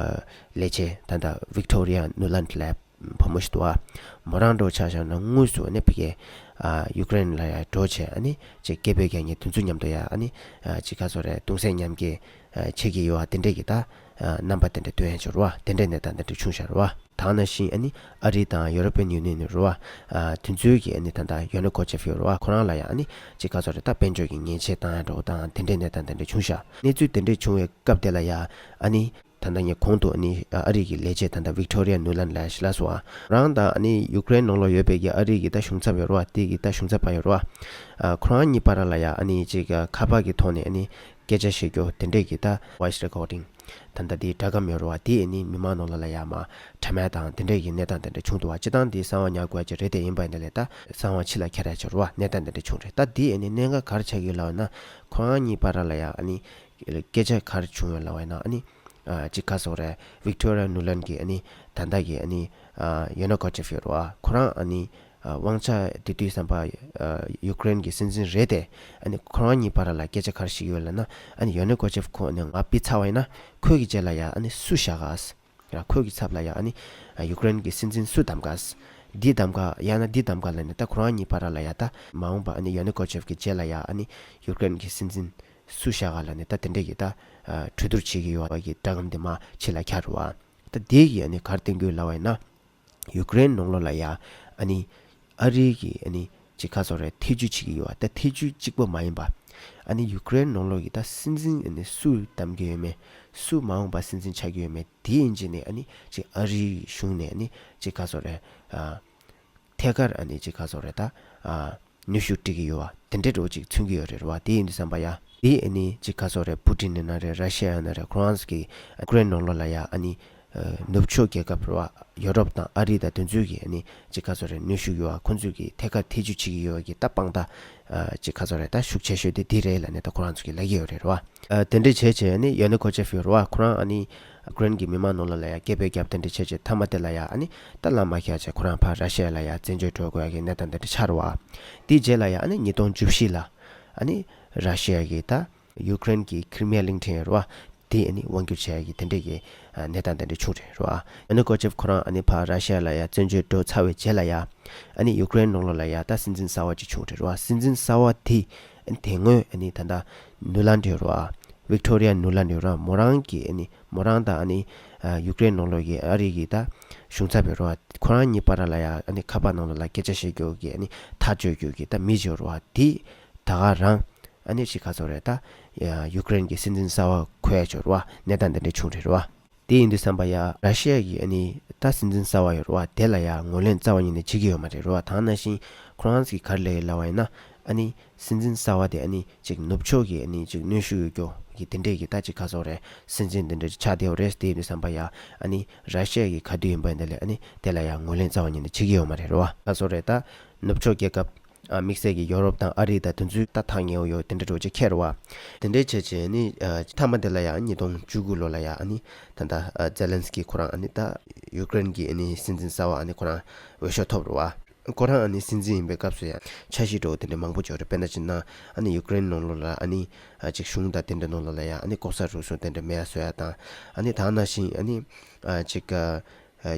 ལས་བྱེད་ད་ལྟ་ཝིག་ཏོ་རི་ཡ་ནུ་ལན་ལབ་བུ་མོ་ཞིག་འདུག་བ། མོ་རང་འདྲ་བོ་ཆ་བཞག་ན་དངོས་སུ་ཨ་ནི་ཕ་གིའི་ཨ་ཡུཀ་རེན་ལ་ཡ་འགྲོ་བྱས་ཨ་ནི་ཅིག་སྐད་འབོད་རྒྱག་མཁན་དེ་ཚོ་མཉམ་དུ་ཡ་ཨ་ནི་ཨ་ཅིག་ག་ཚོད་རེད། གདུང་སེམས་མཉམ་སྐྱེད་ཨ་བྱེད་ཀྱི་ཡོད་བ། དེ་འདྲས་ཀྱི་ད་ཨ་རྣམ་པ་དེ་འདྲ་སྟོན་ཡ་ཅིག་རེད་བ། དེ་འདྲས་གནས་སྟངས་དེ་འདྲ་བྱུང་བཞག་རེད་བ། ད་ནང་བཞིན་ཨ་ནི་ཨ་རི་དང་ཡུ་རོ་པན་ཡུ་ནི་ཡན་རེད་བ། ཨ་དེ་ཚོའི་གི་ཨ་ནི་ད་ལྟ་ཡ་ནུ་ཀོ་ཅེབ་ཡོད་རེད་བ། ཁོ་རང་ལ་ཡ་ཨ་ནི་ཅིག་ག་ཚོད་རེད། ད་དཔལ་འབྱོར་གྱི་ཉེས་ཆད་བཏང་ཡ་འདྲ་བོ་དང་དེ་འདྲས་གནས་སྟངས་དེ་འདྲ་བྱུང་བཞག་གནས་ཚུལ་དེ་འདྲས་བྱུང་བའི་སྐབས་དེ་ལ་ཡ་ཨ་ནི་ད་ལྟ་ངས་གོང་དུ་ཨ་ནི་ཨ་རི་གི་ལས་བྱེད་ད་ལྟ་ཝིག་ཏོ་རི་ཡ་ནུ་ལན་ལབ་ཡ་ཞིག་ལབ་སོང་བ། རང་དང་ཨ་ནི་ཡུཀ་རེན་ནང་ལོགས་ཡོད་པའི་གི་ཨ་རི་གི་ད་གཞུང་ཚབ་ཡོད་རེད་བ། དེ་གི་ད་གཞུང་ཚབ་པ་ཡོད་རེད་བ། ཨ་ཁོ་རང་གཉིས་བར་ལ་ཡ་ཨ་ནི་ཅིག་ཨ་ཁ་པར་གི་ཐོག་ནས་ཨ་ནི་སྐད་ཆ་བཤད་རྒྱུ་དེ་འདྲས་གི་ད་ཝོ་ཡིས་རེ་ཀོར་ཌིང་ད་ལྟ་དེའི་སྒྲ་སྒམ་ཡོད་རེད་བ། དེ་ཨ་ནི་མི་མང་ནང་ལོགས་ལ་ཡ་མར་དྲ་མལ་དང་དེ་འདྲས་གི་གནས་སྟངས་དེ་འདྲ་བྱུང་འདུག་བ། སྤྱིར་བཏང་དེ་གསང་བ་ཉར་དགོས་ཡ་ཅིག་རེད། དེ་ཡིན་པ་ཡིན་ན་ལས་ད་གསང་བ་ཕྱི་ལ་ཁྱེར་ཡ་ཅིག་རེད་བ། གནས་སྟངས་དེ་འདྲ་བྱུང་རེད། ད་དེ་ཨ་ནི་གནད་འགག་ག་རེ་ཆགས་ཀྱི་ཡོད་ལབ་ན་ཁོ་རང་གཉིས་བར་ལ་ཡ་ཨ་ནི་སྐད་ཆ་ག་རེ་བྱུང་ཡོད་ལབ་ན་ཨ་ནི་ཨ་ཅིག་ག་ཟེར་དགོས་རེད། ཝིག་ཏོ་རི་ཡ་ནུ་ལན་གྱིས་ཨ་ནི་ད་ལྟ་གི་ཨ་ནི་ཨ་ཡ་ནུ་ཀོ་ཅེབ་ཡོད་རེད་བ། ཁོ་རང་ཨ་ནི་ཨ་དབང་ཆ་དེ་དུས་ཙམ་པ་ཨ་ཡུཀ་རེན་གྱི་སྲིད་འཛིན་རེད་དེ། ཨ་ནི་ཁོ་རང་གཉིས་བར་ལ་སྐད་ཆ་ག་རེ་བཤད་ཀྱི་ཡོད་ལབ་ན་ཨ་ནི་ཡ་ནུ་ཀོ་ཅེབ་ཁོ་ནས་ང་ཕར་ཚར་བ་ཡིན་ན་ཁོའི་གི་རྗེས་ལ་ཡ་ཨ་ནི་སུ་བཞག་ག་ཟེར། ཡ་ཁོའི་གི་ཚབ་ལ་ཡ་ཨ་ནི་ཨ་ཡུཀ་རེན་གྱི་སྲིད་འཛིན་སུ་བདམས་ག་ཟེར། འདི་བདམས་ག་ཡང་ན་འདི་བདམས་ག་ལབ་ནས་ད་ཁོ་རང་གཉིས་བར་ལ་ཡ་ད་མ་འོངས་པ་ཨ་ནི་ཡ་ནུ་ཀོ་ཅེབ་གི་རྗེས་ལ་ཡ་ཨ་ནི་ཡུཀ་རེན་གྱི་སྲིད་འཛིན་སུ་བཞག་ག་ལབ་ནས་ད་དེ་འདྲས་ཀྱི་ད་ཨ་གྲོས་བསྡུར་བྱེད་ཀྱི་ཡོད་པ་གི་སྒྲ་སྒམ་དེ་མར་ཕྱི་ལ་ཁྱབ་རེད་བ། ད་དེ་གི་ཨ་ནི་ག་རེ་བསྟན་གྱི་ཡོད་ལབ་པ་ཡིན་ན། ཡུཀ་རེན་ནང་ལོགས་ལ་ཡ་ཨ་ནི་ཨ་རི་གི་ཨ་ནི་ཅིག་ག་ཟེར་དགོས་རེད། ཐེ་ཇུས་བྱེད་ཀྱི་ཡོད་པ། ད་ཐེ་ཇུས་གཅིག་པོ་མ་ཡིན་པ། ཨ་ནི་ཡུཀ་རེན་ནང་ལོགས་ཀྱི་ད་སྲིད་འཛིན་ཨ་ནི་སུ་བདམས་ཀྱི་ཡོད་མེད། སུ་མ་འོངས་པ་སྲིད་འཛིན་ཆགས་ཀྱི་ཡོད་མེད། དེ་ཡིན་གཅིག་ནས་ཨ་ནི་ཅིག་ཨ་རིའི་གཞུང་ནས་ཨ་ནི་ཅིག་ག་ཟེར་དགོས་རེད། ཨ་ཐད་ཀར་ཨ་ནི་ཅིག་ག་ཟེར་དགོས་རེད། ད་ཨ་གནོན་ཤུགས་སྤྲད་ཀྱི་ཡོད་པ་དེ་འདྲའི་འདྲ་བོ་ཅིག་མཚོན་གྱི་ཡོད་རེད་བ། དེ་ཡིན་དུས་ཙམ་པ་ཡ་དེ་ཨ་ནི་ཅིག་ག་ཟེར་དགོས་རེད། པུ་ཏིན་ཡིན་ན་རེད། ར་ཤི་ཡ་ཡིན་ན་རེད། ཁོ་རང་ཚོ་གིས་ཡུཀ་རེན་ནང་ལོགས་ལ་ཡ་ཨ་ནི་ཨ་ནུབ་ཕྱོགས་རྒྱལ་ཁབ་རེད་བ། ཡོ་རོབ་དང་ཨ་རི་དང་དེ་ཚོས་ཀྱིས་ཨ་ནི་ཅིག་ག་ཟེར་དགོས་རེད། གནོན་ཤུགས་ཡོད་པ། ཁོ་ཚོས་ཀྱིས་ཐད་ཀར་ཐེ་ཇུས་བྱེད་ཀྱི་ཡོད་པ་གི་ད་དཔང་རྟགས་ཨ་ཅིག་ག་ཟེར་དགོས་རེད། ད་ཤུགས་ཆེ་ཤོས་དེ་འདི་རེད་ལབ་ནས་ད་ཁོ་རང་ཚོ་གིས་ལབ་ཀྱི་ཡོད་རེད་བ། ཨ་དེ་འདྲ་བྱས་བྱས་ཨ་ནི་ཡ་ནུ་ཀོ་ཅེབ་ཡོད་རེད་བ། ཁོ་རང་ཨ་ནི་ཡུཀ་རེན་གྱི་མི་མང་ནང་ལོགས་ལ་ཡ་སྐད་འབོད་རྒྱབ་དེ་འདྲ་བྱས་བྱས་མཐའ་མ་དེ་ལ་ཡ་ཨ་ནི་ད་ལམ་མ་ཁྱེར་བྱས་ཁོ་རང་ཕར་ར་ཤི་ཡ་ལ་ཡ་བཙན་བྱོལ་འགྲོ་དགོས་ཡ་གི་གནས་སྟངས་དེ་འདྲ་ཆགས་རེད་བ། དེའི་རྗེས་ལ་ཡ་ཨ་ནི་ཉིས་སྟོང་བཅུ་བཞི་ལ་ཨ་ནི་ར་ཤི་ཡ་གིས་ད་ཡུཀ་རེན་གྱི་ཁི་རི་མི་ཡ་གླིང་ཕྲན་རེད་བ། དེ་ཨ་ནི་དབང་བསྒྱུར་བྱས་ཡ་གི་དེ་འདྲས་ཀྱི་ཨ་གནས་སྟངས་དེ་འདྲ་བྱུང་རེད་བ། ཡ་ནུ་ཀོ་ཅེབ་ཁོ་རང་ཨ་ནི་ཕར་ར་ཤི་ཡ་ལ་ཡ་བཙན་བྱོལ་འགྲོ་ཚར་བའི་རྗེས་ལ་ཡ་ཨ་ནི་ཡུཀ་རེན་ནང་ལོགས་ལ་ཡ་ད་སྲིད་འཛིན་གསར་བ་ཅིག་བྱུང་རེད་བ། སྲིད་འཛིན་གསར་བ་དེ་ཨ་ནི་དེ་སྔོན་ཨ་ནི་ད་ལྟ་ནུ་ལན་ཡོད་རེད་བ། ཝིག་ཏོ་རི་ཡ་ནུ་ལན་ཡོད་རེད་བ། མོ་རང་གི་ཨ་ནི་མོ་རང་དང་ཨ་ནི་ཨ་ཡུཀ་རེན་ནང་ལོགས་ཀྱི་ཨ་རི་གི་ད་གཞུང་ཚབ་ཡོད་རེད་བ། ཁོ་རང་གཉིས་བར་ལ་ཡ་ཨ་ནི་ཁ་པར་ནང་ལོགས་ལ་སྐད་ཆ་བཤད་རྒྱུ་གི་ཨ་ནི་ཐག་གཅོད་རྒྱུ་གི་ད་མི་ཅིག་ཡོད་རེད་བ། དེ་ད་ག་རང་ཨ་ནི་ཅིག་ག་ཟེར་དགོས་རེད། ད་ཡ་ཡུཀ་རེན་གྱི་སྲིད་འཛིན་གསར་བ་འཁོད་ཡ་ཅིག་ཡོད་རེད་བ། གནས་སྟངས་དེ་འདྲ་བྱུང་རེད་བ། དེ་ཡིན་དུས་ཙམ་པ་ཡ་ར་ཤི་ཡ་གི་ཨ་ནི་ད་སྲིད་འཛིན་གསར་བ་ཡོད་རེད་བ། དེ་ལ་ཡ་ངོས་ལེན་རྩ་བ་ཉིད་ནས་བྱེད་ཀྱི་ཡོད་མ་རེད་རེད་བ། ད་ནང་བཞིན་ཁོ་རང་ཚོ་གིས་ག་རེ་ལབ་ཡོད་ལབ་པ་ཡིན་ན་ཨ་ནི་སྲིད་འཛིན་གསར་བ་དེ་ཨ་ནི་ཅིག་ནུབ་ཕྱོགས་ཀྱི་ཨ་ནི་ཅིག་གནོན་ཤུགས་ཡོད་རྒྱུ་གི་དེ་འདྲས་ཀྱི་ད་ཅིག་ག་ཟེར་དགོས་རེད། སྲིད་འཛིན་དེ་འདྲས་ཆགས་བསྡད་ཡོད་རེད། དེ་ཡིན་དུས་ཙམ་པ་ཡ་ཨ་ནི་ར་ཤི་ཡ་གི་ག་དུས་ཡིན་པ་ཡིན་ན་ལས་ཨ་ནི་དེ་ལ་ཡ་ངོས་ལེན་རྩ་བ་ཉིད་ནས་བྱེད་ཀྱི་ཡོད་མ་རེད་རེད་བ། ག་ཟེར་དགོས་རེད། ད་ནུབ་ཕྱོགས་རྒྱལ་ཁབ་ ཨ་དམིགས་བསལ་གྱི་ཡོ་རོབ་དང་ཨ་རི་དང་དེ་ཚོའི་ད་ཐག་ཉེ་བོ་ཡོད་དེ་འདྲ་འགྲོ་ཅིག་ཁྱེར་བ། དེ་འདྲའི་བྱས་བྱས་ནི་ཨ་མཐའ་མ་དེ་ལ་ཡང་ཉིས་སྟོང་བཅུ་དགུ་ལོ་ལ་ཡང་ཨ་ནི་ད་ལྟ་ཨ་ཛེ་ལན་སི་ཀི་ཁོ་རང་ཨ་ནི་ད་ཡུཀ་རེན་གྱི་ཨ་ནི་སྲིད་འཛིན་གསར་བ་ཨ་ནི་ཁོ་རང་འོས་ཤོག་ཐོབ་རེད་བ། ཁོ་རང་ཨ་ནི་སྲིད་འཛིན་ཡིན་པའི་སྐབས་སུ་ཡང་འཆར་གཞི་འདྲ་བོ་དེ་འདྲ་མང་པོ་ཅིག་ཡོད་རེད། དཔེར་ན་ཅིག་ན་ཨ་ནི་ཡུཀ་རེན་ནང་ལོགས་ལ་ཨ་ནི་ཨ་ཅིག་གཞུང་དང་དེ་འདྲ་ནང་ལོགས་ལ་ཡང་ཨ་ནི་ལྐོག་ཟ་རུལ་སུངས་དེ་འདྲ་མེད་ཡ་བཟོ་ཡ་དང་། ཨ་ནི་ད་ག་ནང་བཞིན་ཨ་ནི་ཨ་ཅིག་ཨ་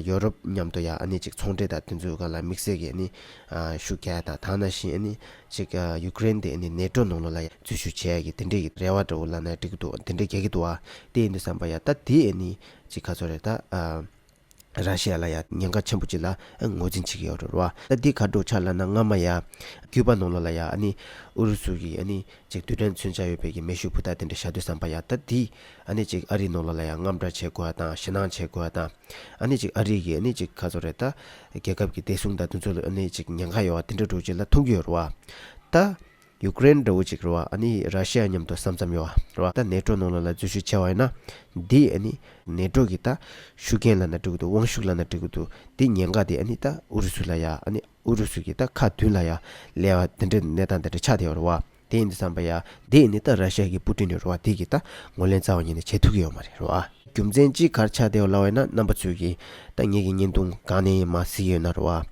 ཡོ་རོབ་མཉམ་དུ་ཡང་ཨ་ནི་ཅིག་ཚོང་འབྲེལ་དང་དེ་ཚོའི་སྒང་ལ་དམིགས་བསལ་གྱི་ཨ་ནི་ཨ་ཤུགས་རྒྱག་ཡ་དང་། ད་ག་ནང་བཞིན་ཨ་ནི་ཅིག་ཨ་ཡུཀ་རེན་དེ་ཨ་ནི་ནེ་ཊོ་ནང་ལོགས་ལ་ཡང་འཛུལ་ཞུགས་བྱེད་ཡ་གི་དེ་འདྲའི་གི་རེ་བ་འདྲ་བོ་ལབ་ན་འགྲིག་གི་འདུག་དེ་འདྲའི་རྒྱག་གི་འདུག་བ། དེ་ཡིན་དུས་ཙམ་པ་ཡ་ད་དེ་ཨ་ནི་ཅིག་ག་ཚོད་རེད་ད་ཨ། ར་ཤི་ཡ་ལ་ཡ་ཉེན་ཁ་ཆེན་པོ་ཅིག་ལ་ངོས་འཛིན་བྱེད་ཀྱི་ཡོད་རེད་བ། ད་འདི་ག་འདྲ་ཆགས་ལབ་ན་སྔ་མ་ཡ་ཀིའུ་པ་ནང་ལོགས་ལ་ཡ་ཨ་ནི་ཨུ་རུ་སུ་གི་ཨ་ནི་ཅིག་རྡུལ་ཕྲན་མཚོན་ཆ་ཡོད་པའི་གི་མེ་ཤུགས་འཕུར་མདའ་དེ་འདྲ་བཞག་དུས་ཙམ་པ་ཡ་ད་འདི་ཨ་ནི་ཅིག་ཨ་རིའི་ནང་ལོགས་ལ་ཡ་དངངས་སྐྲག་བྱེད་དགོས་ཡ་དང་ཞེད་སྣང་བྱེད་དགོས་ཡ་དང་། ཨ་ནི་ཅིག་ཨ་རི་གི་ཨ་ནི་ཅིག་ག་ཚོད་རེད་ད་རྒྱལ་ཁབ་ཀྱི་བདེ་སྲུང་དང་དེ་ཚོ་ལ་ཨ་ནི་ཅིག་ཉེན་ཁ་ཡོད་བ་དེ་འདྲ་འདྲ་བོ་ཅིག་ལ་མཐོང་གི་ཡོད་རེད་བ། ད། ཡུཀ་རེན་འདྲ་བོ་ཅིག་རེད་བ། ཨ་ནི་ར་ཤི་ཡ་མཉམ་དུ་ས་མཚམས་ཡོད་བ་རེད་བ། ད་ནེ་ཊོ་ནང་ལོགས་ལ་འཛུལ་ཞུགས་བྱས་པ་ཡིན་ན། འདི་ཨ་ནི་ནེ་ཊོ་གི་ད་ཤུགས་རྐྱེན་ལབ་ན་འགྲིག་གི་འདུག་དབང་ཤུགས་ལབ་ན་འགྲིག་གི་འདུག་དེ་ཉེན་ཁ་དེ་ཨ་ནི་ད་ཨུ་རུ་སུ་ལ་ཡ་ཨ་ནི་ཨུ་རུ་སུ་གི་ད་ཁ་མདུན་ལ་ཡ་སླེབས་པ་དེ་འདྲའི་གནས་སྟངས་དེ་འདྲ་ཆགས་བསྡད་ཡོད་རེད་བ། དེ་ཡིན་དུས་ཙམ་པ་ཡ་འདི་ཨ་ནི་ད་ར་ཤི་ཡ་གི་པུ་ཏིན་ཡོད་རེད་བ། དེ་གི་ད་ངོས་ལེན་རྩ་བ་ཉིད་ནས་བྱེད་ཐུབ་ཀྱི་ཡོད་མ་རེད་རེད་བ། རྒྱུ་མཚན་ཅིག་ག་རེ་ཆགས་བསྡད་ཡོད་ལབ་པ་ཡིན་ན་རྣམ་པ་ཚོས་ཀྱི་ད་ངེད་ཀྱི་བརྙན་ཐུང་གང་ནས་ཡིན་མ་གཟིགས་ཡོད་ན་རེད་བ།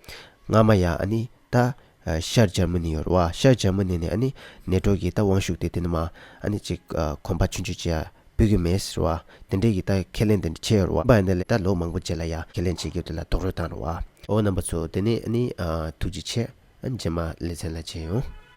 སྔ་མ་ཡ་ཨ་ནི་ད། ཤར་འཇར་མ་ནི་ཡོད་རེད་བ། ཤར་འཇར་མ་ནི་ནས་ཨ་ནི་ནེ་ཊོ་གི་ད་དབང་ཤུགས་དེ་དེ་ནི་མ་ཨ་ནི་ཅིག་གོམ་པ་ཆུང་ཆུང་ཅིག་ཡ་སྤོ་གི་མེད་རེད་བ། དེ་འདྲའི་གི་ད་ཁས་ལེན་དེ་འདྲ་བྱས་ཡོད་རེད་བ། པ་ཡིན་ན་ལས་ད་ལོ་མང་པོ་རྗེས་ལ་ཡ་ཁས་ལེན་བྱེད་རྒྱུ་དེ་ལ་རྡོག་རོལ་བཏང་རེད་བ། ཨོ་རྣམ་པ་ཚོ་དེ་ནས་ཨ་ནི་ཐུགས་རྗེ་ཆེ། ཨ་ནི་རྗེས་མ་ལེ་ཚན་ལ་མཇལ་ཡོང་།